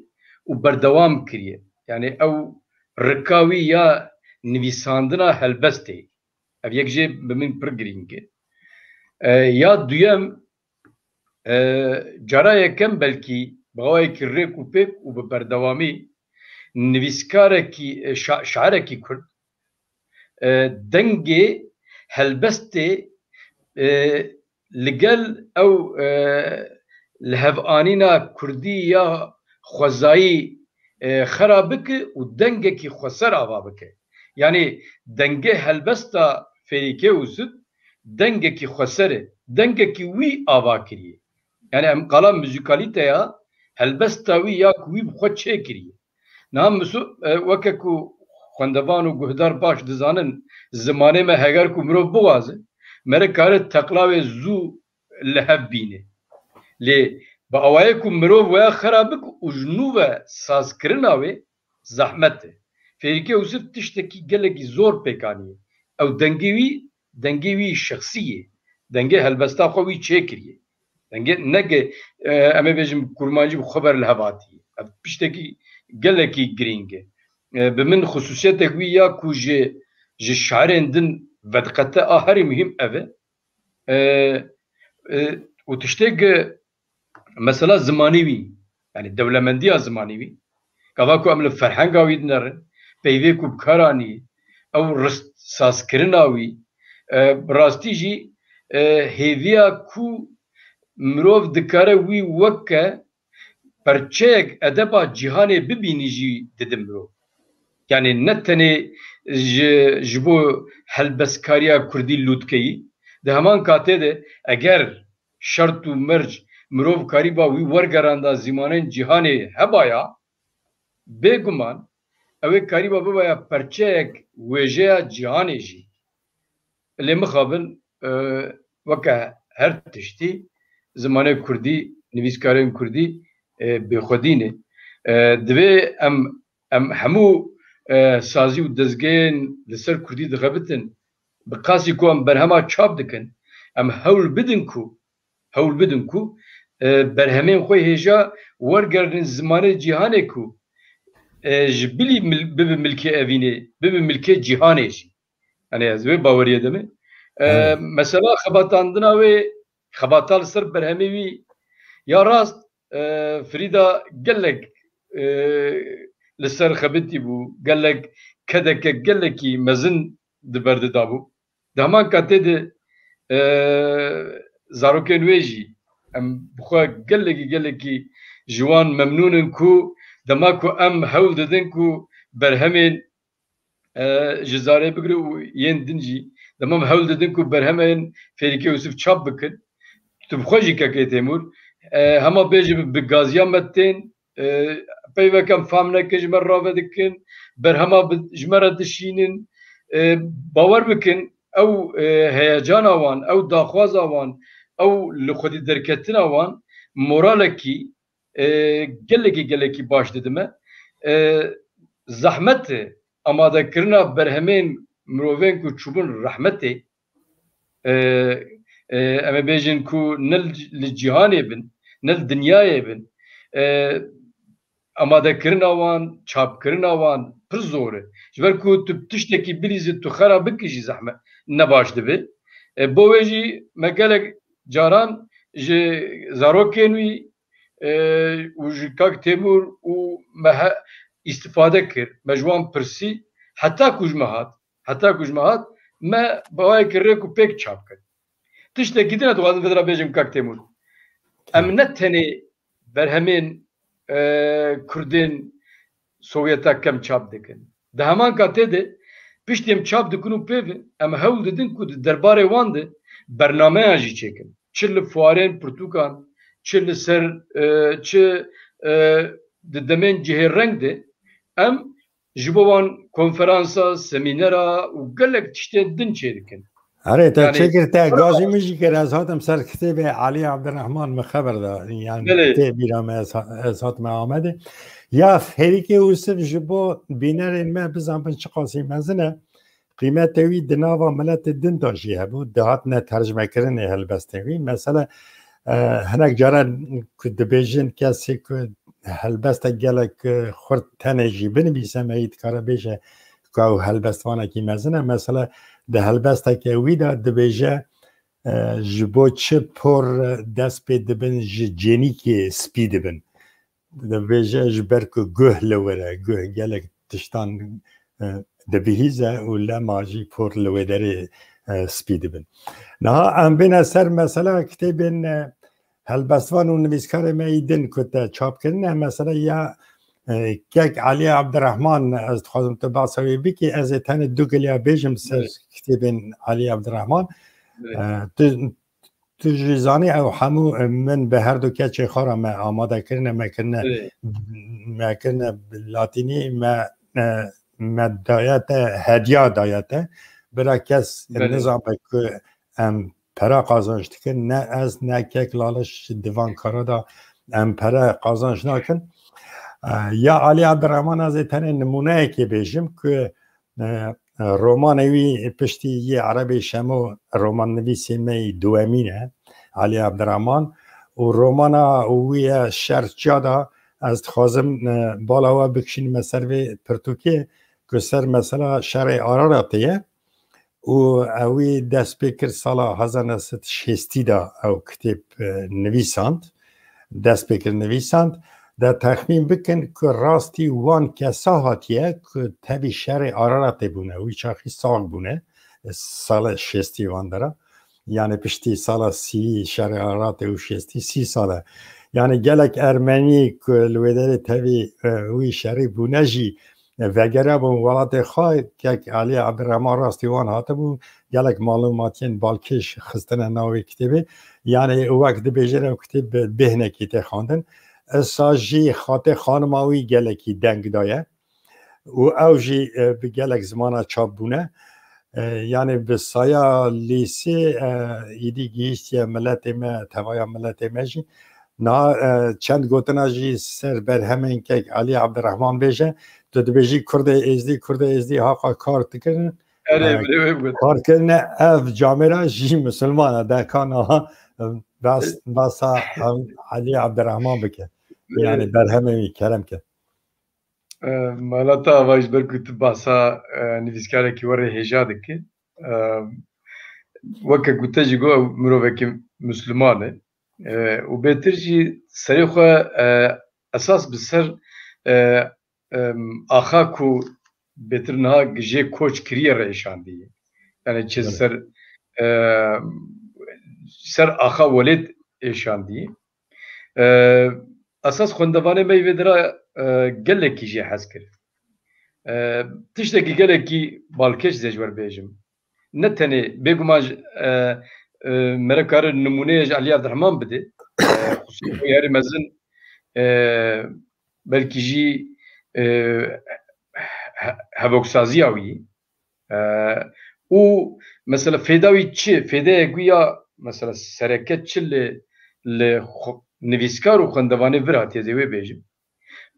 û berdewam kiriye. Yani ew rika wî ya nivîsandina helbestê. Ev yek jê bi min pir girîng e. E, ya duyem, e, cara yekem belkî bi awayekî rêk û pêk û bi berdewamî nivîskarekî, e, şa-, şairekî Kurd, e, dengê helbestê, e, li gel ew, e, lihevanîna kurdî ya xwezayî, e, xera bike û dengekî xweser ava bike. Yanî dengê helbesta Fêrîkê Ûsif dengekî xweser e, dengekî wî ava kiriye. Yani em qala muzîkalîteya helbesta wî ya ku wî bi xwe çêkiriye. Niha miso-, e, weke ku xwendevan û guhdar baş dizanin, zimanê me heger ku mirov bixwaze, mere kare teqlawê zû li hev bîne. Lê bi awayê ku mirov weya xera bik û ji nû ve sazkirina wê zehmet e. Fêrîkê Ûsif tiştekî gelekî zor pêk aniye. Ew dengê wî, dengê wî şexsî ye. Dengê helbesta xwe wî çêkiriye. Dengê neke, e, em ê bêjin kurmancî bi xwe ber li hev hatiye. Ev tiştekî gelekî girîng e. E, bi min xisûsiyetek wî ya ku ji, ji şairên din vediqete a herî muhîm ev e. E, e, û tiştê ki mesela zimanî wî, yani dewlemendiya zimanî wî, gava ku em li ferhenga wî dinerin, peyvê ku bi kar anî, ew rist sazkirina wî, e, bi rastî jî, e, hêviya ku mirov dikare wî weke perçeyek edeba cîhanê bibînî jî dide mirov. Yani ne tenê ji, ji bo helbestkariya kurdî lûtkeyî, di heman katê de eger şert û merc mirov karîba wî wergeranda zimanên cîhanê hebaya, bêguman ew ê karîba bibaya perçeyek wêjeya cîhanê jî. Lê mixabin, e, weke her tiştî, zimanê kurdî, nivîskarên kurdî, e, bêxwedî ne. E, divê em, em hemû, e, sazî û dezgehên li ser kurdî dixebitin, bi qasî ku em berhema çap dikin, em hewl bidin ku, hewl bidin ku, e, berhemên xwe hêja wergerin zimanê cîhanê ku, e, ji bilî mil-, bibe milkê evînê, bibe milkê cîhanê jî. Yani ez wê baweriyê de me. E, Evet. Mesela xebatandina wê, xebata li ser berhemê wî ya rast, e, Frîda gelek, e, li ser xebitî bû, gelek kedeke gelekî mezin di ber de dabû. Di heman katê de, e, zarokên wê jî em bi xwe gelekî, gelekî ji wan memnûn in ku dema ku em hewl didin ku berhemên, e, ji zarê bigire û yên din jî, dema em hewl didin ku berhemên Fêrîkê Yûsif çap bikin, tu bi xwe jî kekê Têmûr, e, hema bêjî bi, bi gaziya me tên, e, peyveke em fam nekin, ji me rave dikin, berhema bi, ji me re dişînin. E, bawer bikin, ew, e, heyecana wan, ew daxwaza wan, ew li xwedî derketina wan moralekî, e, gelekî, gelekî baş dide me. E, zehmet e, amadekirina berhemên mirovên ku çûbûn rehmetê, e, e, em ê bêjin ku ne li, li cîhanê bin, ne li dinyayê bin, e, amadekirina wan, çapkirina wan pir zor e. Ji ber ku tu tiştekî bilîzî tu xera bikî jî zehmet ne baş dibe. E, bo wê jî me gelek caran ji zarokên wî, e, û ji kak Têmûr û me he îstifade kir. Me ji wan pirsî heta ku ji me hat. Heta ku ji me hat, me bi awayekî rêk û pêk çap kir. Tiştekî din ez dixwazim vê re bêjim kak Têmûr. Em ne tenê berhemên, e, kurdên Sovyeta kem çap dikin. Di heman katê de piştî em çap dikin û pê ve em hewl didin ku di derbarê wan de bernameyan jî çêkin. Çi li fuarên pirtûkan, çi li ser, e, çi, e, di demên cihê reng de em ji bo wan konferansa, semînera û gelek tiştên din çêdikin. Erê, te Yani, çêkir, te gazî min jî kir, ez hatim ser kitêbê Elî Ebdirehman min xeber da. Yani Belê. Tê bîra me, ez ha-, ez hatime Amedê. Ya Fêrîkê Ûsif ji bo bînerên me bizanbin çiqasî mezin e. Qîmetê wî di nava miletê din de jî hebû. Dihatine tercmekirinê helbestên wî. Mesela E, hinek caran ku dibêjin kesê ku helbestek gelek, e, xurt tenê jî binivîse, me yî dikare bêje ku ew helbestvanekî mezin e. Mesela di helbesteke wî de dibêje, e, ji bo çi por dest pê dibin, ji cênîkê spî dibin. Dibêje ji ber ku guh li wir e, guh gelek tiştan, e, dibihîze û lema jî por li wê derê, e, spî dibin. Niha em bêne ser mesela kitêbên, e, helbestvan û nivîskarê me yî din ku te çap kirine. Mesela ya, e, kek Elî Abdirehman, ez dixwazim tu behsa wê bikî, ez ê tenê du giliya bêjim ser Evet. kitêbên Elî Abdirehman. Evet. E, tu, tu jî zanî ew hemû, e, min bi her du keçê xwe re me amade kirine, me kirine, Evet. me kirine bi latînî, me, e, me daye te, hediya daye te. Bira kes Belê. nizane ku em pere qazanç dikin, ne ez, ne kek Laliş di van kara de em pere qazanç nakin. E, ya Elî Abdirehman ez ê tenê nimûneyekê bêjim ku, e, romanê wî piştî yê Erebê Şemo romannivîsê me yî duwemîn e, Elî Abdirehman. Û romana wî ye Şer Çiya de, ez dixwazim, e, bala we bikişînime ser vê pirtûkê ku ser mesela şerê Araratê ye. Û ewî dest pê kir sala hezar neh sed şêstî de ew kitêb, e, nivîsand. Dest pê kir nivîsand. De texmîn bikin ku rastî wan kesa hatiye ku tevî şerê Araratê bûne. Wî çaxî sax bûne. E, sala şêstî wan dera. Yani piştî sala sî şerê Araratê û şêstî, sî sal e. Yani gelek Ermenî ku li wê derê tevî, e, wî şerî bûne jî, e, vegeriyabûn welatê xwe, kek Elî Abdirehman rastî wan hatibû, gelek malûmatiyên balkêş xistine navê kitêbê. Yani wek dibêjin ew kitêb bi bêhnekî tê xwendin. Esa jî xatê xanima wî gelekî deng daye. Û ew jî, e, bi gelek zimana çap bûne. E, yani bi saya lîsê, e, îdî gihîştiye miletê me, tevaya miletê me jî. Na, e, çend gotina jî ser berhemên kek Elî Abdirehman bêje, tu dibêjî Kurdê Êzdî, Kurdê Êzdî haqa kar dikirin. Erê, E, bilê wê bigot. Kar kirine ev camêra jî misilman e, dekana, e, bas, basa, e, Elî Abdirehman bike. Yani Erê. berhemê wî kerem ke. E, mala te ava ji ber ku tu basa, e, nivîskarekî we rê hêja dike. E, weke ku te jî got, ew mirovekî misliman e. E, û bêtir jî serê xwe, e, esas bi ser, e, em, axa ku bêtir niha jê koç kiriye re êşandiye. Yani çi Evet. ser, e, ser axa welêt êşandiye. E, esas xwendevanê me yê vê dira, e, gelekî jê hez kir. E, tiştekî gelekî balkêş zê ji we re bêjim. Ne tenê, bêguman ji, e, e, mere kare nimûneye ji Elî Abdirehman bide. E, xusûsî yarî mezin, e, belkî jî, e, he-, hevoksaziya wî. E, û mesela fêda wî çi? Fêdeyek wî ya mesela sereke çi li, li xwe-, nivîskar û xwendevanê vir hatiye, zê wê bêjim.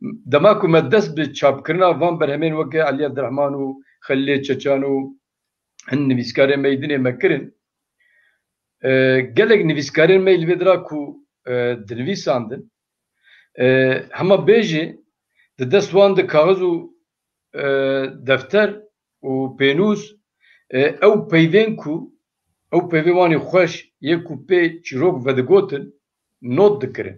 Dema ku me dest bi çapkirina van berhemên weke Elî Abdirehman û Xelîlê Çeçan û hin nivîskarên me yê dinê me kirin, e, gelek nivîskarên me yê li vê dira ku, e, dinivîsandin, e, hema bê jî di dest wan de kaxiz û, e, defter û pênûs, e, ew peyvên ku, ew peyvê wan ê xweş yê ku pê çîrok vedigotin, not dikirin.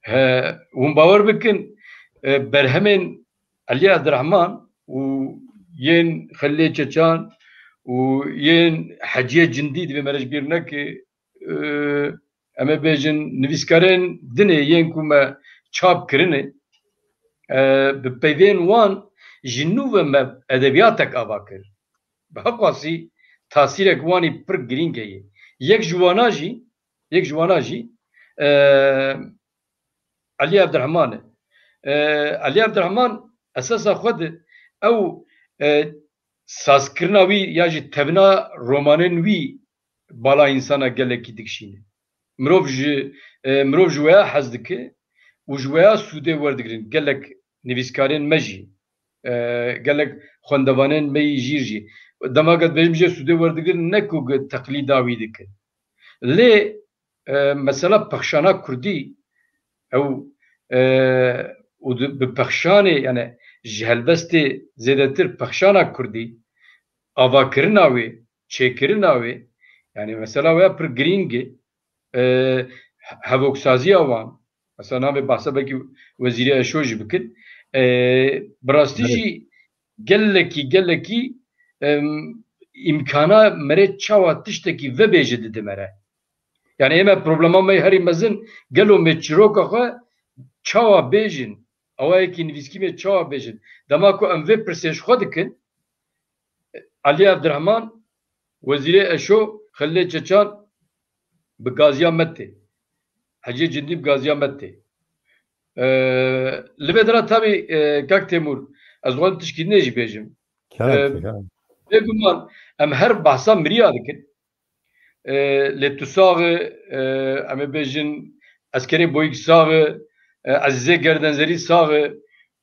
He, hûn bawer bikin, e, berhemên Elî Abdirehman û yên Xelîlê Çeçan û yên Heciyê Cindî, divê me re ji bîr neke, e, em ê bêjin nivîskarên dinê yên ku me çap kirine, e, bi peyvên wan ji nû ve me edebiyatek ava kir. Bi heqasî tasîrek wan î pir girîng heye. Yek ji wana jî, yek ji wana jî, e, Elî Abdirehman e. E, Elî Abdirehman esasa xwe de ew, e, sazkirina wî ya jî tevna romanên wî bala însana gelekî dikişîne. Mirov ji, e, mirov ji weya hez dike û ji weya sûdê werdigirin. Gelek nivîskarên me jî, e, gelek xwendevanên me yî jîr jî. Dema ke dibêjim jê sûdê werdigirin, ne ku gi teqlîda wî dikin. Lê e, mesela pexşana kurdî ew, e, û di, bi pexşanê, yani ji helbestê zêdetir pexşana kurdî, avakirina wê, çêkirina wê, yani mesela wê pir girîng e, e, hevoksaziya wan, mesela navê behsa belkî Wezîrê Eşo jî bikin, e, bi rastî Evet. jî gelekî, gelekî, em, îmkana merê çawa tiştekî vebêje dide mere. Yani ême problema me herî mezin gelo me çiroka xwe çawa bêjin, awayekî nivîskî me çawa bêjin. Dema ku em vê pirsê ji xwe dikin, Elî Evdirehman, Wezîrê Eşo, Xelilê Çeçan bi gaziya me tê. Hecê Cindî bi gaziya me tê. Ee, li vê dira tabî, e, kak Têmûr, ez dixwazim tişkî dinê jî bêjim. Kerem, Ee, kerem. Bêguman em her behsa miriya dikin. Ee, lê tu sax e, e, em ê bêjin Eskerê Boyîk sax e, e, Ezîzê Gerdenzerî sax e,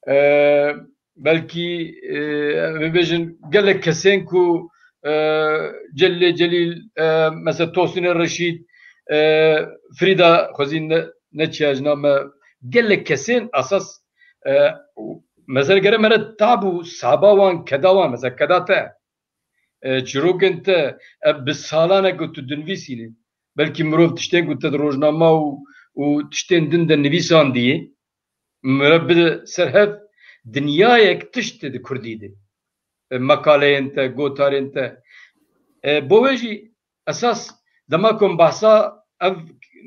e, belkî, e, em ê bêjin gelek kesên ku, e, Celilê Celîl, e, mesela Tosinê Reşîd, e, Frîda Xwezî ne, neçiya jina me, gelek kesên esas, e, mesela gere me re tab û saba wan, keda wan, mesela keda te, e, çîrokên te, e, bi salan e ku tu dinivîsînî. Belkî mirov tiştên ku te di rojnama û, û tiştên din de nivîsandiyê, min re bide ser hev dinyayek tişt di kurdî de. E, mekaleyên te, gotarên te. E, bo wê jî esas dema ku em behsa ev,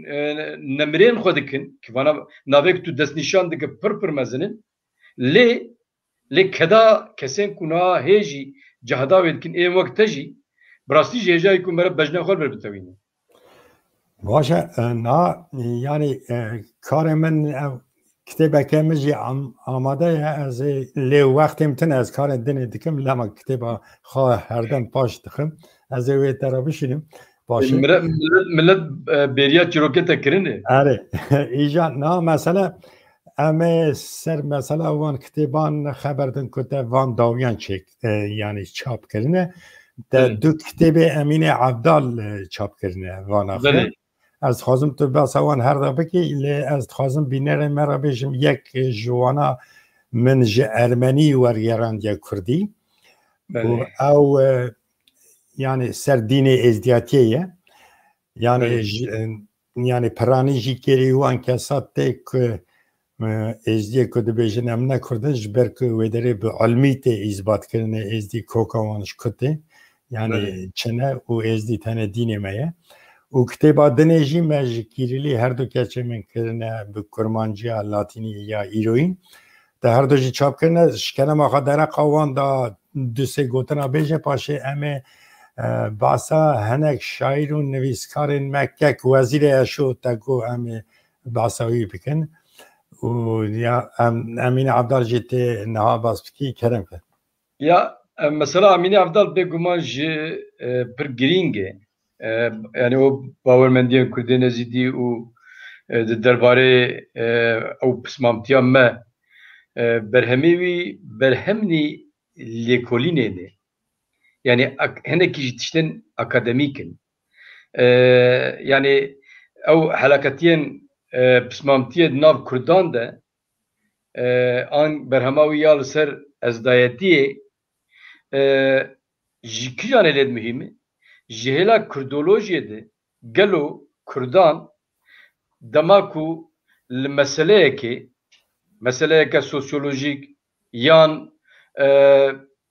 e, nemirên xwe dikin, ki vana navê ku tu destnîşan dike pir pir mezin in, lê, lê keda kesên ku niha hê jî cehda wê dikin, ê wek te jî, bi rastî jî hêjayî ku me re bejna xwe li vir bitewîne. Baş e, e, niha, e, yani, e, karê min, e, kitêbeke min jî am-, amade ye, ez ê lê wextê min tune, ez karên dinê dikim, lema kitêba xwe herdem paş dixim. Ez ê wê te re bişînim. Baş e? Millet, millet, millet, e, bêriya çîrokê te kirine. Erê. Îja niha mesele, em ê ser mesela wan kitêban xeber din ku te van dawiyan çêk, e, yani çap kirine. Te Belê. du kitêbê Emînê Evdal, e, çap kirine vana xwe. Belê. Ez dixwazim tu behsa wan her de bikî, lê ez dixwazim bînerên me re bêjim, yek ji wana min ji ermenî wergerandiye kurdî. Belê. Û ew, e, yani ser dînê êzdiyatiyê ye. Yani Belê. ji, e, yani piranî jî kêrî wan kesa tê ku, e, êzdiyê ku dibêjin em ne kurd in, ji ber ku wê derê bi ilmî tê îzbat kirinê êzdî koka wan ji ku tê. Yani Belê. çi ne û êzdî tenê dînê me ye. Û kitêba dinê jî me ji kîrîlî her du keçê min kirine bi kurmanciya latînî ya îroyîn. Te her du jî çap kirine, ji kerema xwe dereqa wan da du sê gotina bêje, paşê em ê, e, behsa hinek şaîr û nivîskarên me kek Wezîrê Eşo te got em ê behsa wî bikin. Û ya em, Emîne Evdal jî tê niha bas bikî, kerem ke. Ya, e, mesela Emîne Evdal bêguman jî, e, pir girîng e. E, yani o bawermendiyên Kurdê Nezîdî û, e, di derbarê, e, ew pismamtiya me, e, berhemê wî berhemnî lêkolînê ne. Yani ak-, hinekî ji tiştên akademîk in. E, yani ew helaketiyên, e, pismamtiyê di nav Kurdan de, e, an berhema wî ya li ser ezdayetiyê, e, ji kîjan e lê muhîm e? Ji hêla kurdolojiyê de gelo Kurdan dema ku li meseleyekê, meseleyeke sosyolojîk yan, e,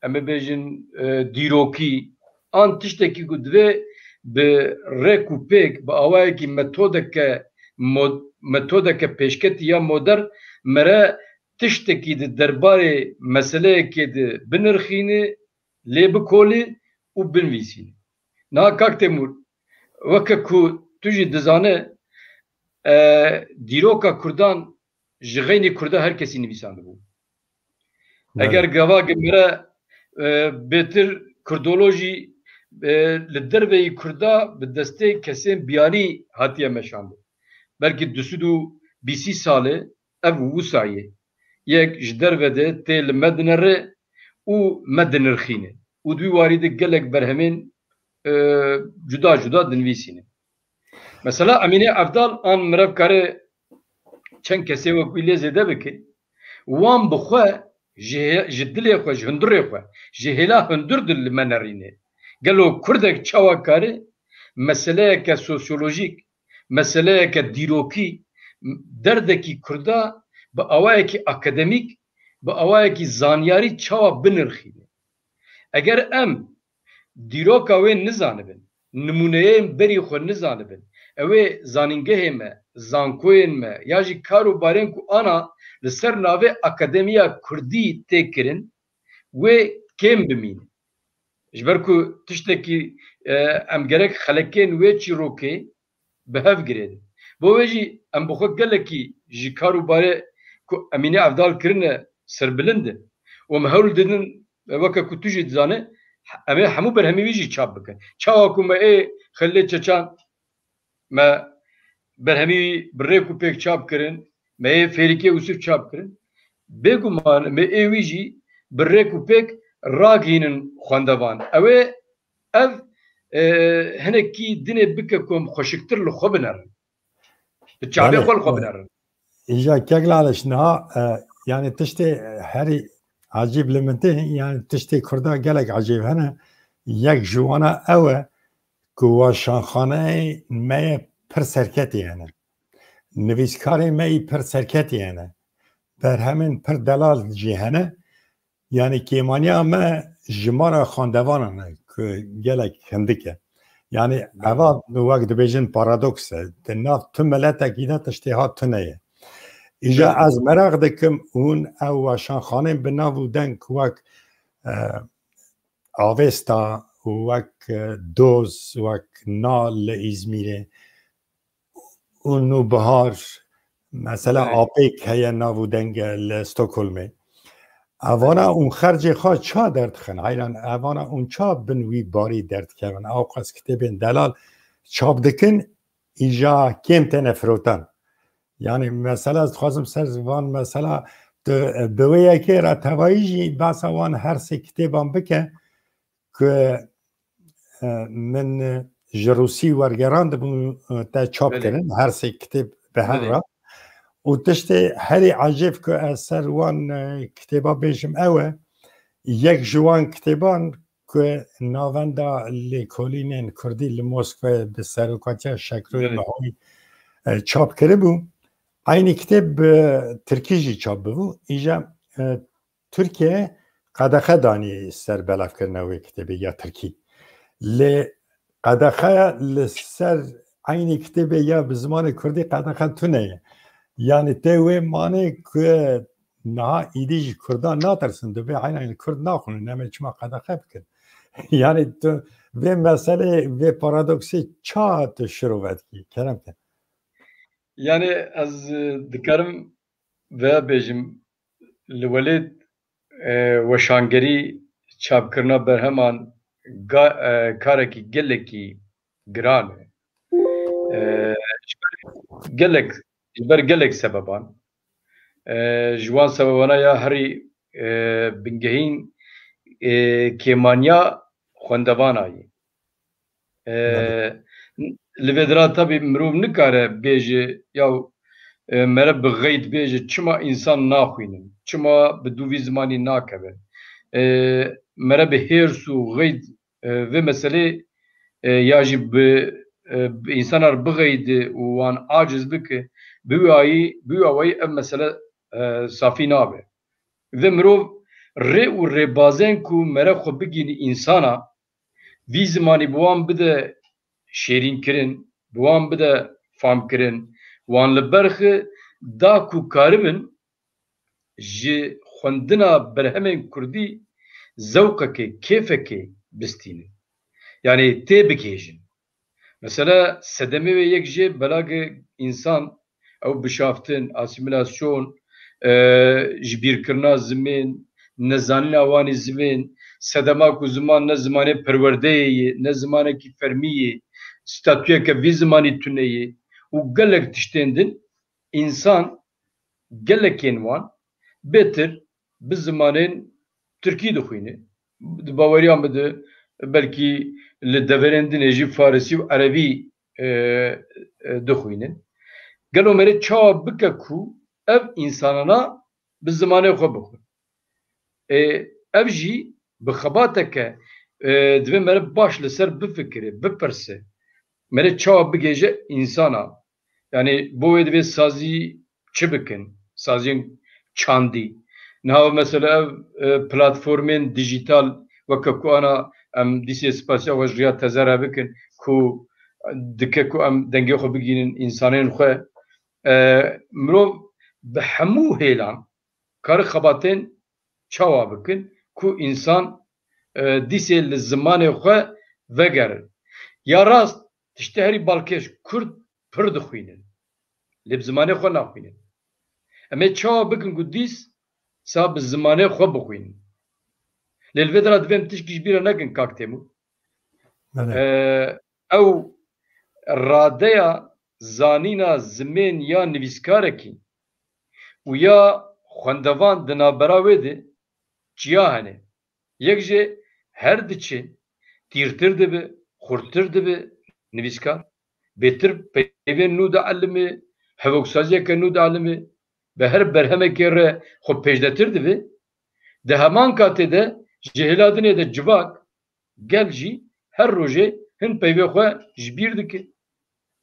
em ê bêjin, e, dîrokî, an tiştekî ku divê bi rêk û pêk, bi awayekî metodeke mo-, metodeke pêşketî ya modern mere tiştekî di derbarê meseleyekê de binirxîne, lê bikolî û binivîsî. Niha kak Têmûr, weke ku tu jî dizane, e, dîroka Kurdan ji xeynî Kurda her kesî nivîsandibû. Belê. Eger gava gi me re, e, bêtir Kurdolojî, e, li derveyî Kurda bi destê kesên biyanî hatiye meşandin. Belkî du sed û bîst salê ev wisa ye. Yek ji derve de tê li me dinere û me dinirxîne. Û di wî warî de gelek berhemên, e, cuda cuda dinivîsîne. Mesela Emîne Evdal an mirev kare çend kesê wek wî lê zêde bike, wan bi xwe ji hê-, ji dilê xwe, ji hundirê xwe, ji hêla hundir di li me nerîne. Gelo Kurdek çawa kare meseleyeke sosyolojîk, meseleyeke dîrokî, derdekî Kurda bi awayekî akademîk, bi awayekî zanyarî çawa binirxîne? Eger em dîroka wê nizanibin, nimûneyên berî xwe nizanibin, ew ê zanîngehê me, zankoyên me ya jî kar û barên ku ana li ser navê akademiya kurdî tê kirin, wê kêm bimîne. Ji ber ku tiştekî, e, em gerek xelekên wê çîrokê bi hev girêdin. Bo wê jî em bi xwe gelekî ji kar û barê ku Emîne Evdal kirine serbilind in. Û em hewl didin, e, weke ku tu jî dizane, em ê hemû berhemê wî jî çap bikin. Çawa ku me ê Xelilê Çeçan, me berhemî wî bi rêk û pêk çap kirin, me ê Fêrîkê Ûsif çap kirin. Bêguman me ê wî jî bi rêk û pêk ragihînin xwendevan. Ew ê ev, e, hinekî dinê bike ku em xweşiktir li xwe binerin. Bi çavê Belê, xwe li xwe e, binerin. Îja kek Laleş niha, e, yani tiştê herî ecîb li min tê, yani tiştê Kurda gelek ecîb hene. Yek ji wana ew e ku weşanxaneyê me yê pir serketî hene. Nivîskarê me yî pir serketî hene. Berhemên pir delal jî hene. Yani kêmaniya me jimara xwendevanan e ku gelek hindik e. Yani eva wek dibêjin paradoks e. Di nav tu miletekî de tiştê ha tune ye. Îja Evet. ez meraq dikim hûn ew weşanxanên bi nav û deng wek, e, Avesta, wek, e, Doz, wek Na li Îzmîrê, û Nûbihar, mesela Evet. Apêk heye nav û deng e li Stockholmê. Evana hûn xercê xwe ça derdixin? Heyran evana hûn ça bin wî barî derdikevin? Ew qas kitêbên delal çap dikin, îja kêm têne firotan. Yani mesela ez dixwazim ser van mesela tu, e, bi wê yekê re tevayî jî behsa wan her sê kitêban bike ku, e, min, e, ji Rûsî wergerandibû, e, te çap Belê. kirin, her sê kitêb bi hev Belê. re. Û tiştê herî ecêb ku ez ser wan, e, kitêba bêjim ew e, yek ji wan kitêban ku Navenda Lêkolînên Kurdî li Moskvayê bi serokatiya Şekroyê Belê. Mihoyî, e, çap kiribû, eynî kitêb bi tirkî jî çap bibû. Îja, e, Tirkiye qedexe danî ser belavkirina wê kitêbê ya tirkî. Lê qedexe li ser eynî kitêbê ya bi zimanê kurdî qedexe tune ye. Yani tê wê manê ku niha îdî ji kurdan natirsin, dibê heyna kurd naxwînin, em ê çima qedexe bikin? Yani tu vê meselê, vê paradoksê ça tu şirove dikî, kerem ke? Yani ez, e, dikarim veya bêjim, li welêt, e, weşangerî çapkirina berheman ga-, e, karekî gelekî giran e. E, ji ber gelek, ji ber gelek sebeban. E, ji wan sebebana ya herî, e, bingehîn, e, kêmaniya xwendevana ye. E, Belê. Li vê dira tabî mirov nikare bêje, ya, e, mere bi xeyd bêje, çima însan naxwînin, çima bi dû vî zimanî nakevin. E, mere bi hêrs û xeyd, e, vê meselê, e, ya jî bi, e, bi însanar bixeyde û wan aciz bike, bi wî ayî, bi wî awayî ev mesele, e, safî nabe. Vê mirov rê û rêbazên ku mere xwe bigihîne însana, vî zimanî bi wan bide şêrînkirin, bi wan bide famkirin, wan li ber xwe da ku karibin ji xwendina berhemên kurdî zewqekê, kêfekê bistînin. Yanî tê bigihêjin. Mesela sedemê wê yek jê belagê însan, ew bişaftin, asîmîlasyon, e, ji bîrkirina zimên, nezanîna wan ê zimên, sedema ku ziman ne zimanê perwerdeyê ye, ne zimanekî fermî ye, statuyeke vî zimanî tune ye û gelek tiştên din, însan, gelekên wan bêtir bi zimanên tirkî dixwîne. Di baweriya min de belkî li deverên din ê jî farisî û erebî e, e, dixwînin. Gelo mere çawa bike ku ev însanana bi zimanê xwe bixwin? E, ev jî bi xebateke, e, divê mere baş li ser bifikire, bipirse. Mere çawa bigêje însana? Yani bo wê divê sazî çi bikin? Saziyên çandî. Niha mesela ev, e, platformên dijital weke ku ana em dîsê spasiya xwe ji riya teze re bikin ku dike ku em dengê xwe bigînin însanên xwe. E, mirov bi hemû hêlan kare xebatên çawa bikin ku însan, e, dîsê li zimanê xwe vegerin. Ya rast, tiştê herî balkêş, Kurd pir dixwînin. Lê bi zimanê xwe naxwînin. Em ê çawa bikin ku dîsa bi zimanê xwe bixwînin? Lê li vê dera divê em tişkî ji bîra nekin, kak Têmûr. Belê. Ee, ew radeya zanîna zimên ya nivîskarekî û ya xwendevan di navbera wê de çiya hene. Yek jê her diçe tîrtir dibe, xurttir dibe nivîskar. Bêtir peyvên nû dielime, hevoksaziyeke nû dielime, bi her berhemekê re xwe pêşdetir dibe. Di heman katê de ji hêla dinê de civak, gel jî her rojê hin peyvê xwe ji bîr dike.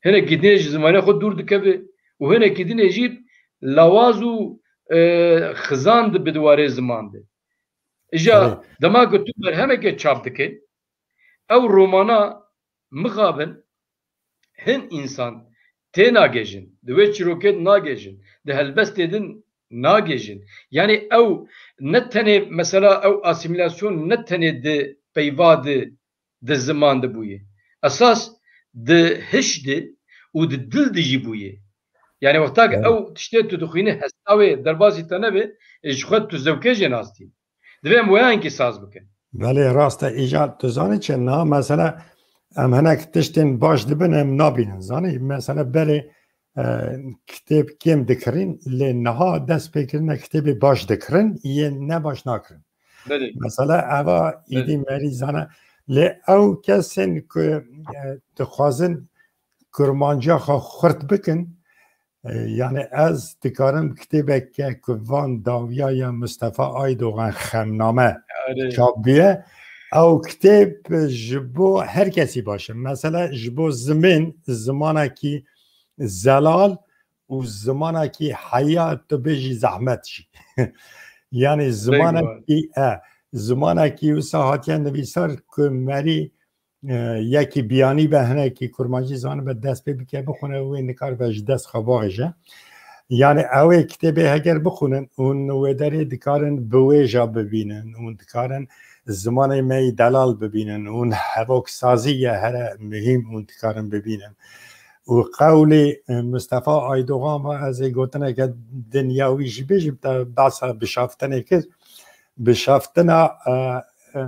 Hinekî dinê ji zimanê xwe dûr dikeve û hinekî dinê jî lawaz û, e, xizan dibe di warê ziman de. Îja Erê. Dema ku tu berhemeke çap dike, ew romana mixabin hin însan tê nagêjin, di wê çîrokê de nagêjin, di helbestê din nagêjin. Yani ew ne tenê, mesela ew asîmîlasyon ne tenê di peyva di, di ziman de bûye. Esas di hiş de û di dil de jî bûye. Yani wexta ki Doğru. ew tiştê tu dixwînî hesta wê derbasî te nebe, e, ji xwe tu zewkê jê nas dî. Divê em weyayînkî saz bikin. Belê, rast e, îca tu zanî çi? Niha mesela em hinek tiştên baş dibin, em nabînin. Zanî, mesela berê, e, kitêb kêm dikirîn, lê niha dest pê kirine kitêbê baş dikirin, yên ne baş nakirin. Belê. Mesela eva Belê. îdî merî zana, lê ew kesên ku, e, dixwazin kurmanciya xwe xurt bikin, e, yani ez dikarim kitêbeke ku van dawiya ya Mustafa Aydogan Xemname Erê. çap bûye. Ew kitêb ji bo her kesî baş e. Mesela ji bo zimên, zimanekî zelal û zimanekî heya tu bêjî zehmet jî. Yani Bêguman. zimanekî, e, zimanekî wisa hatiye nivîsar ku merî, e, yekî biyanî be, hinekî kurmancî zanibe, dest pê bike bixwine, wê nikaribe ji dest xwe bavêje. Yani ew ê kitêbê heger bixwînin û wê derê dikarin bi wêja bibînin û dikarin zimanê me yî delal bibînin û hevoksazî ye here muhîm û dikarin bibînin. Û qewlê, e, Mustafa Aydogan va, ez ê gotineke din ya wî jî bêjim, te behsa bişaftinê kir. Bişaftina, e, e,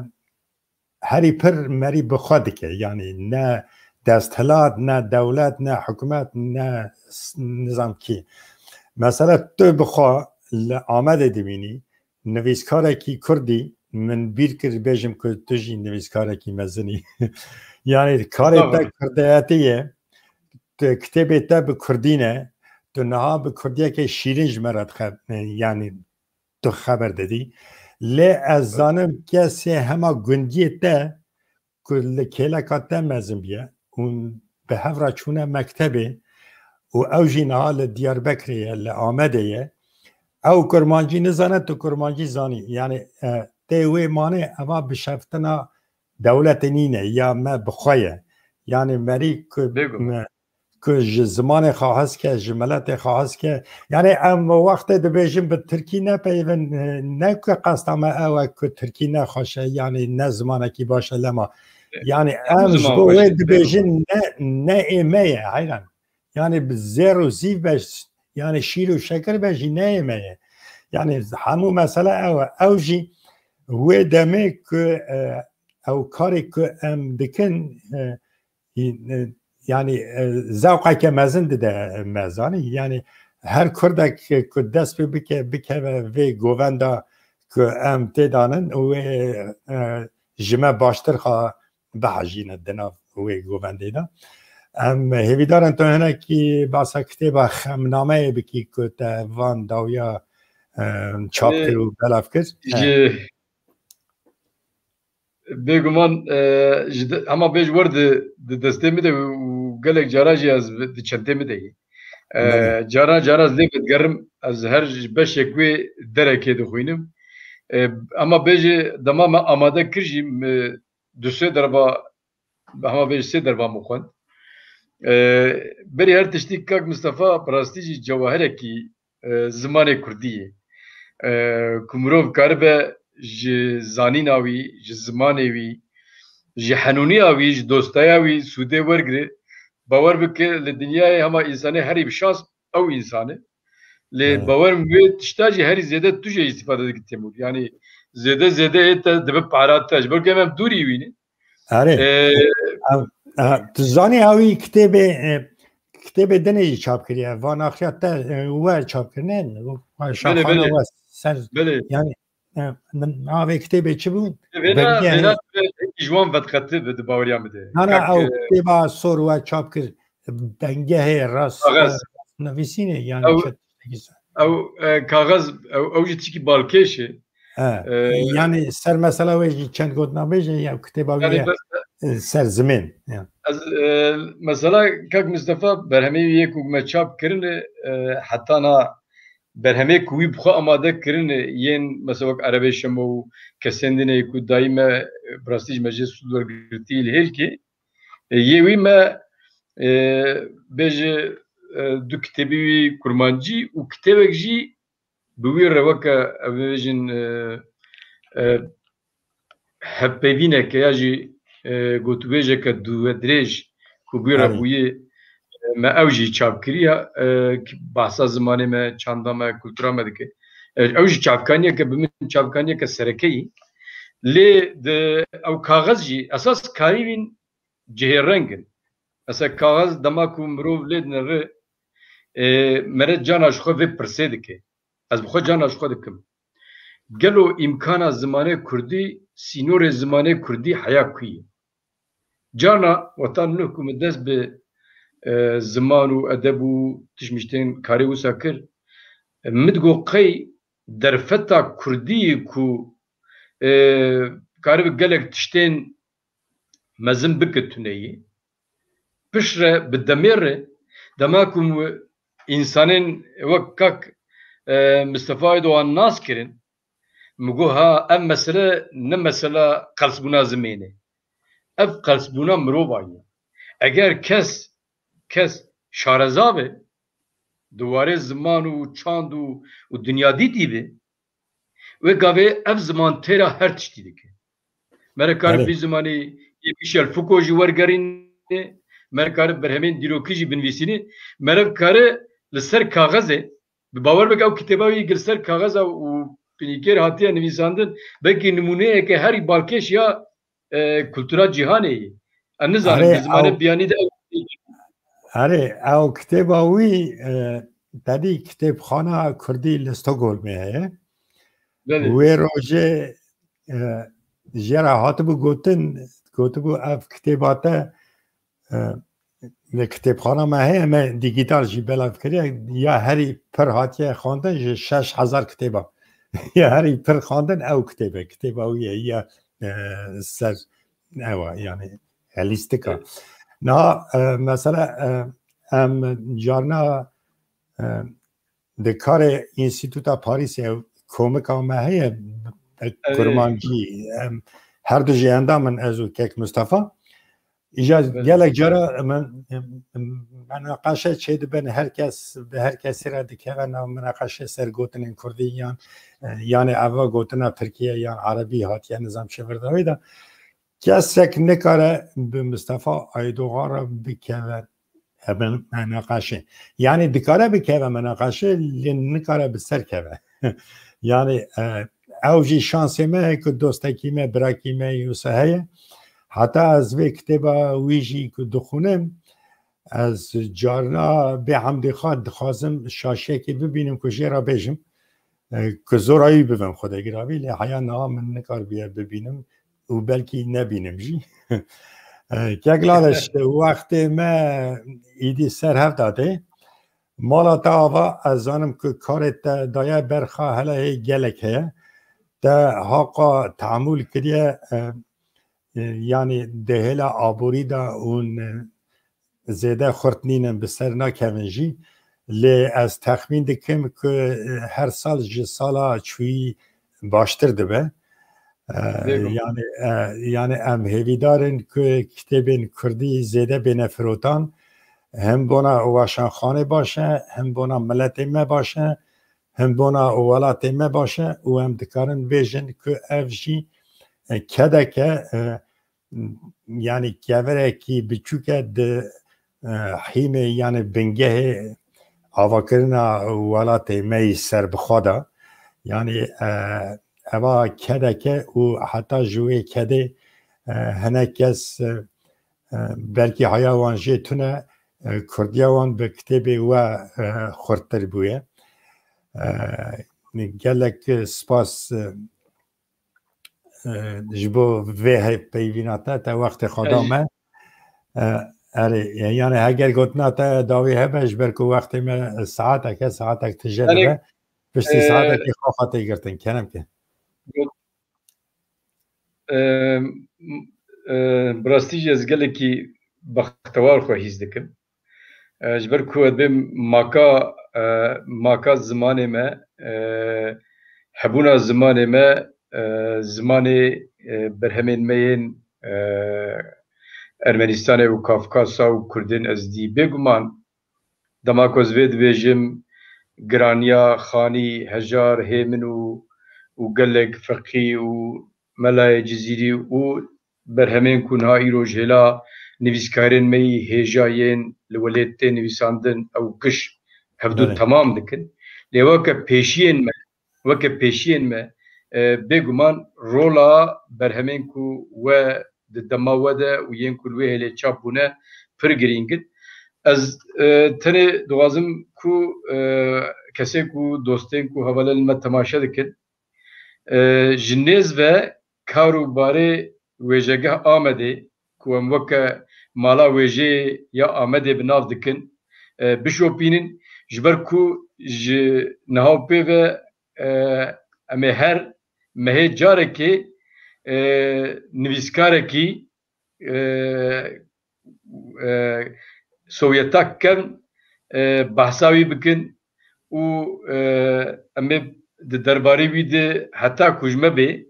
herî pir merî bi xwe dike. Yani ne desthilat, ne dewlet, ne hikûmet, ne s-, nizam kî. Mesela tu bi xwe li Amedê dimînî, nivîskarekî kurdî, min bîr kir bêjim ku tu jî nivîskarekî mezin î. Yani karê te Estağfurullah. kurdayetî ye, tu, kitêbê te bi kurdî ne, tu niha bi kurdiyeke şîrîn ji me re dixe-, yani tu xeber didî. Lê ez zanim kesê hema gundiyê te ku li kêleka te mezin bûye û bi hev re çûne mektebê û ew jî niha li Diyarbekirê ye, li Amedê ye. Ew kurmancî nizane, tu kurmancî zanî. Yani, e, tê wê manê eva bişeftina dewletê nîne ya me bi xwe ye. Yani merî ku Bêguman. me ku ji zimanê xwe hez ke, ji miletê xwe hez ke. Yani em wextê dibêjin bi tirkî nepeyivin, e, ne ku qesta me ew e ku tirkî nexweş e, yani ne zimanekî baş e, lema. E, Yani hemû em ji ziman bo xweş wê e, dibêjin bêguman. ne, ne ê me ye, heyran. Yani bi zêr û zîv be, yani şîr û şekir be jî ne ê me ye. Yani hemû mesele ew e. Ew jî wê demê ku, e, ew karê ku em dikin, e, Î-, e, yani, e, zewqeke mezin dide me, zanî. Yani her kurdek ku dest pê bike, bikeve vê govenda ku em tê danin, wê, e, ji me baştir xwe bihejîne di nav wê govendê de. Em hêvîdarin tu hinekî basa kitêba Xemnameyê bikî ku te van dawiya, e, çap kir û belav kir. Ji Bêguman, e, ji de, hema bêj wer di, di destê min de û gelek cara jî ez di çentê min de yî. E, Belê. Cara cara ez lê vedigerim, ez her ji beşek wê derekê dixwînim. E, ema bêjê dema me amade kir jî, me du sê derba, hema bêj sê derba min xwend. E, Berî her tiştî kak Mistefa bi rastî jî cewahirekî e, zimanê kurdî ye. E, ku mirov karibe ji zanîna wî, ji zimanê wî, ji henûniya wî, ji dostaya wî sûdê wergire, bawer bike li dinyayê hema însanê herî bi şans ew însan e. Lê Evet. bawer min wê tişta jî herî zêde tu jê îstîfade dikî Têmûr. Yanî zêde zêde ê te dibe para te. Ji ber ku em, em dûrî wî ne. Erê. Ee, Ev, ha, tu zanî ew ê kitêbê, e, kitêbê dinê jî çap kiriye. Van axiya te, e, we çap kirine, Belê, şaxane belê. we ser, Belê. yani, e, navê kitêbê çi bû? Vêna, Belge vêna he. Ji wan vedqetî bi di baweriya min de. Na, na, Kak, ew e, kitêba sor we çap kir, bengehê rast, Kaxez. e, nivîsînê, yani Ew, çi tiştekî sor. Ew, e, kaxez, ew, ew jî tişkî balkêş e. He. E, yani ser mesela wê jî çend gotina bêje ya kitêba wî Yani ye, bes e, ser zimên. Ya. Ez, e, mesela kak Mistefa berhemê wî yê ku me çap kirine, e, heta na berhemê ku wî bi xwe amade kirine yên mesela wek Erebê Şemo û kesên din ê ku dayî me, e, bi rastî ji me jê sûd wergirtî li hêlkê, e, yê wî me, e, bêje, e, du kitêbî wî kurmancî û kitêbek jî bi wî re weke, ev bêjin, e, e, hevpeyvîneke ya jî, e, gotûbêjeke dûvedirêj ku bi wî re Erê. bûye, e, me ew jî çap kiriya, e, ki bahsa zimanê me, çanda me, kultura me dike. E, ew jî çapkaniyeke bi min çapkaniyeke sereke yî. Lê di ew kaxez jî esas karî wîn cihê reng in. Mesela kaxez dema ku mirov lê dinere, e, mere cana ji xwe vê pirsê dike. Ez bi xwe cana ji xwe dikim. Gelo îmkana zimanê kurdî, sînorê zimanê kurdî heya ku ye? Cana weta nuh ku min dest bi, e, ziman û edeb û tişt miştên karê wisa kir, e, min digot qey derfeta kurdî ku, e, karibe gelek tiştên mezin bike tuneyî. Piştre bi demê re, dema ku min însanên wek kak, e, Mistefa Aydoğan nas kirin, min got, ha, ev mesele ne mesela qelsbûna zimên e. Ev qelsbûna mirovan ye. Eger kes, kes şareza be, di warê ziman û çand û, û dinyadîtî be, wê gavê ev ziman têra her tiştî dike. Mere kare Erê. vî zimanî yê Michel Foucault jî wergerîne, mere kare berhemên dîrokî jî binivîsîne, mere kare li ser kaxezê, bi bawer bike ew kitêba wî li ser kaxeza û pinîkêr hatiye nivîsandin, belkî nimûneyeke herî balkêş ya, e, kultura cîhanê ye. Em nizanin, Erê, bi zimanê ew biyanî de ew Erê, ew kitêba wî, e, tedî kitêbxana kurdî li Stockholmê heye. Belê. Wê rojê, e, jê re hatibû gotin, gotibû ev kitêba te, e, li kitêbxana me heye, me dîgîtal jî belav kiriye, ya herî pir hatiye xwendin ji şeş hezar kitêba. Ya herî pir xwendin ew kitêbe, kitêba wî ye, ya, e, ser ewa, yani helîstika. Evet. Niha, e, mesela, e, em carna, e, di karê Înstîtuta Parîsê ew komika me heye, e, Evet. kurmancî, em, her du jî endam in ez û kek Mistefa. Îja Evet. gelek cara min, em, em, menaqeşe çêdibin, her kes bi her kesî re dikeve nav menaqeşe ser gotinên kurdî yan, e, yanê eva gotina tirkiye yan erebî hatiye nizam çi vir de wê de. Kesek nikare bi Mistefa Aydoğan re bikeve, e, menaqeşe. Yani dikare bikeve menaqeşe, lê nikare bi ser keve. Yani, e, ew jî şansê me ye ku dostekî me, birakî me yê wisa heye. Heta ez vê kitêba wî jî ku dixwînim, ez carna bê hemdê xwe dixwazim şaşiyekê bibînim ku jê re bêjim, e, ku zora wî bibim Xwedê giravî, lê heya niha min nikaribiye bibînim û belkî nebînim jî. Kek Laliş, wextê me îdî ser hev dadê. Mala te ava, ez zanim ku karê te daye berxa, hela hê gelek heye. Te haqa tehamûl kiriye, e, e, yanî di hêla aborî de hûn, e, zêde xurt nînin, bi ser nakevin jî. Lê ez texmîn dikim ku, e, her sal ji sala çûyî baştir dibe. E, Bêguman. yanî, e, yanî em hêvîdar in ku kitêbên kurdî zêde bêne firotan. Hem bona weşanxanê baş e, hem bona miletê me baş e, hem bona welatê me baş e û em dikarin bêjin ku ev jî, e, kedeke, e, yanî kevirekî biçûk e di, e, hîmê, yanî bingehê avakirina welatê me yî serbixwe de. Yanî, e, eva kedeke û heta ji wê kedê, e, hinek kes, e, e, belkî haya wan jê tune, e, kurdiya wan bi kitêbê we, e, xurttir bûye. E, gelek spas, e, e, ji bo vê hevpeyvîna te, te wextê xwe da Ez me. E, erê, yanî heger gotina te dawî hebe, ji ber ku wextê me saetek e, saetek tije Yanî, dibe. Piştî e, saetekî xwe xwe tê girtin, kerem ke. E, e, bi rastî jî ez gelekî bextewar xwe hîs dikim. E, ji ber ku ez bê maka, e, maka zimanê me, e, hebûna zimanê me, e, zimanê, e, berhemên me yên, e, Ermenistanê û Kafkasa û Kurdên Ezdî. Bêguman dema ku ez vê dibêjim, giraniya Xanî, Hejar, Hêmin û, û gelek Feqî û Melayê Cizîrî û berhemên ku niha îro ji hêla nivîskarên me yî hêja yên li welêt tê nivîsandin, ew giş hevdû Belê. temam dikin. Lê weke pêşiyên me, weke pêşiyên me, e, bêguman rola berhemên ku we di dema we de û yên ku li wê hêlê çap bûne pir girîng in. Ez, e, tenê dixwazim ku, e, kesê ku dostên ku hevalên me temaşe dikin, e, ji nêz ve kar û barê wêjegeh Amedê, ku em weke mala wêjeyê ya Amedê bi nav dikin, e, bişopînin, ji ber ku ji niha û pê ve, e, em ê her mehê carekê, e, nivîskarekî, e, e, Sovyeta kevn, e, behsa wî bikin û, e, em ê di derbarê wî de heta ku ji me bê,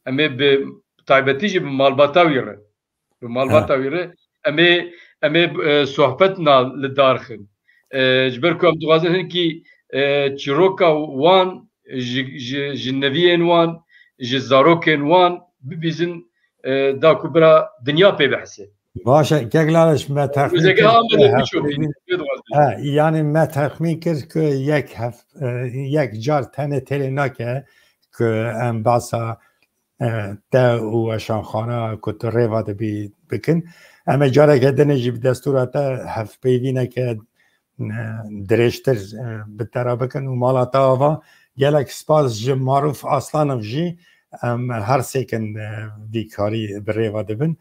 em ê bi taybetî jî bi malbata wî re, bi malbata Ha. wî re em ê, em ê, e, sohbetna li dar xin. E, ji ber ku em dixwazin hinkî, e, çîroka wan, ji, ji, ji neviyên wan, ji zarokên wan bibîzin, e, da ku bira dinya pê bihise. Baş e, kek Laliş, me texmîn Wêjegeh kir Amedê ku bişopînin, hevpeyvîn-, pê dixwazin. He, yanî me texmîn kir ku yek hef-, e, yek car tenê têlê nake ku em behsa, e, te û weşanxana ku tu rêva dibî bikin. Em ê careke dinê jî bi destûra te hevpeyvîneke, e, dirêjtir, e, bi te re bikin û mala te ava. Gelek spas ji Marûf Aslanov jî, em her sêkin, e, vî karî bi rêva dibin.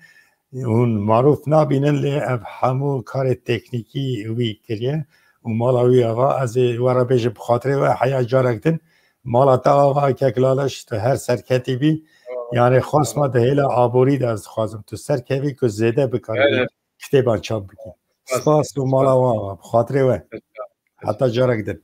Hûn Marûf nabînin, lê ev hemû karê teknîkî wî kiriye û mala wî ava. Ez ê we re bêjim, bi xatirê we, heya carek din mala te ava, kek Laliş, tu her serketî bî. Yanî xwesma di hêla aborî de ez dixwazim tu serkevî ku zêde bikarî Evet. kitêban çap bikî. Spas. Spas û mala we ava, bi xatirê we. Spas. Heta carek din.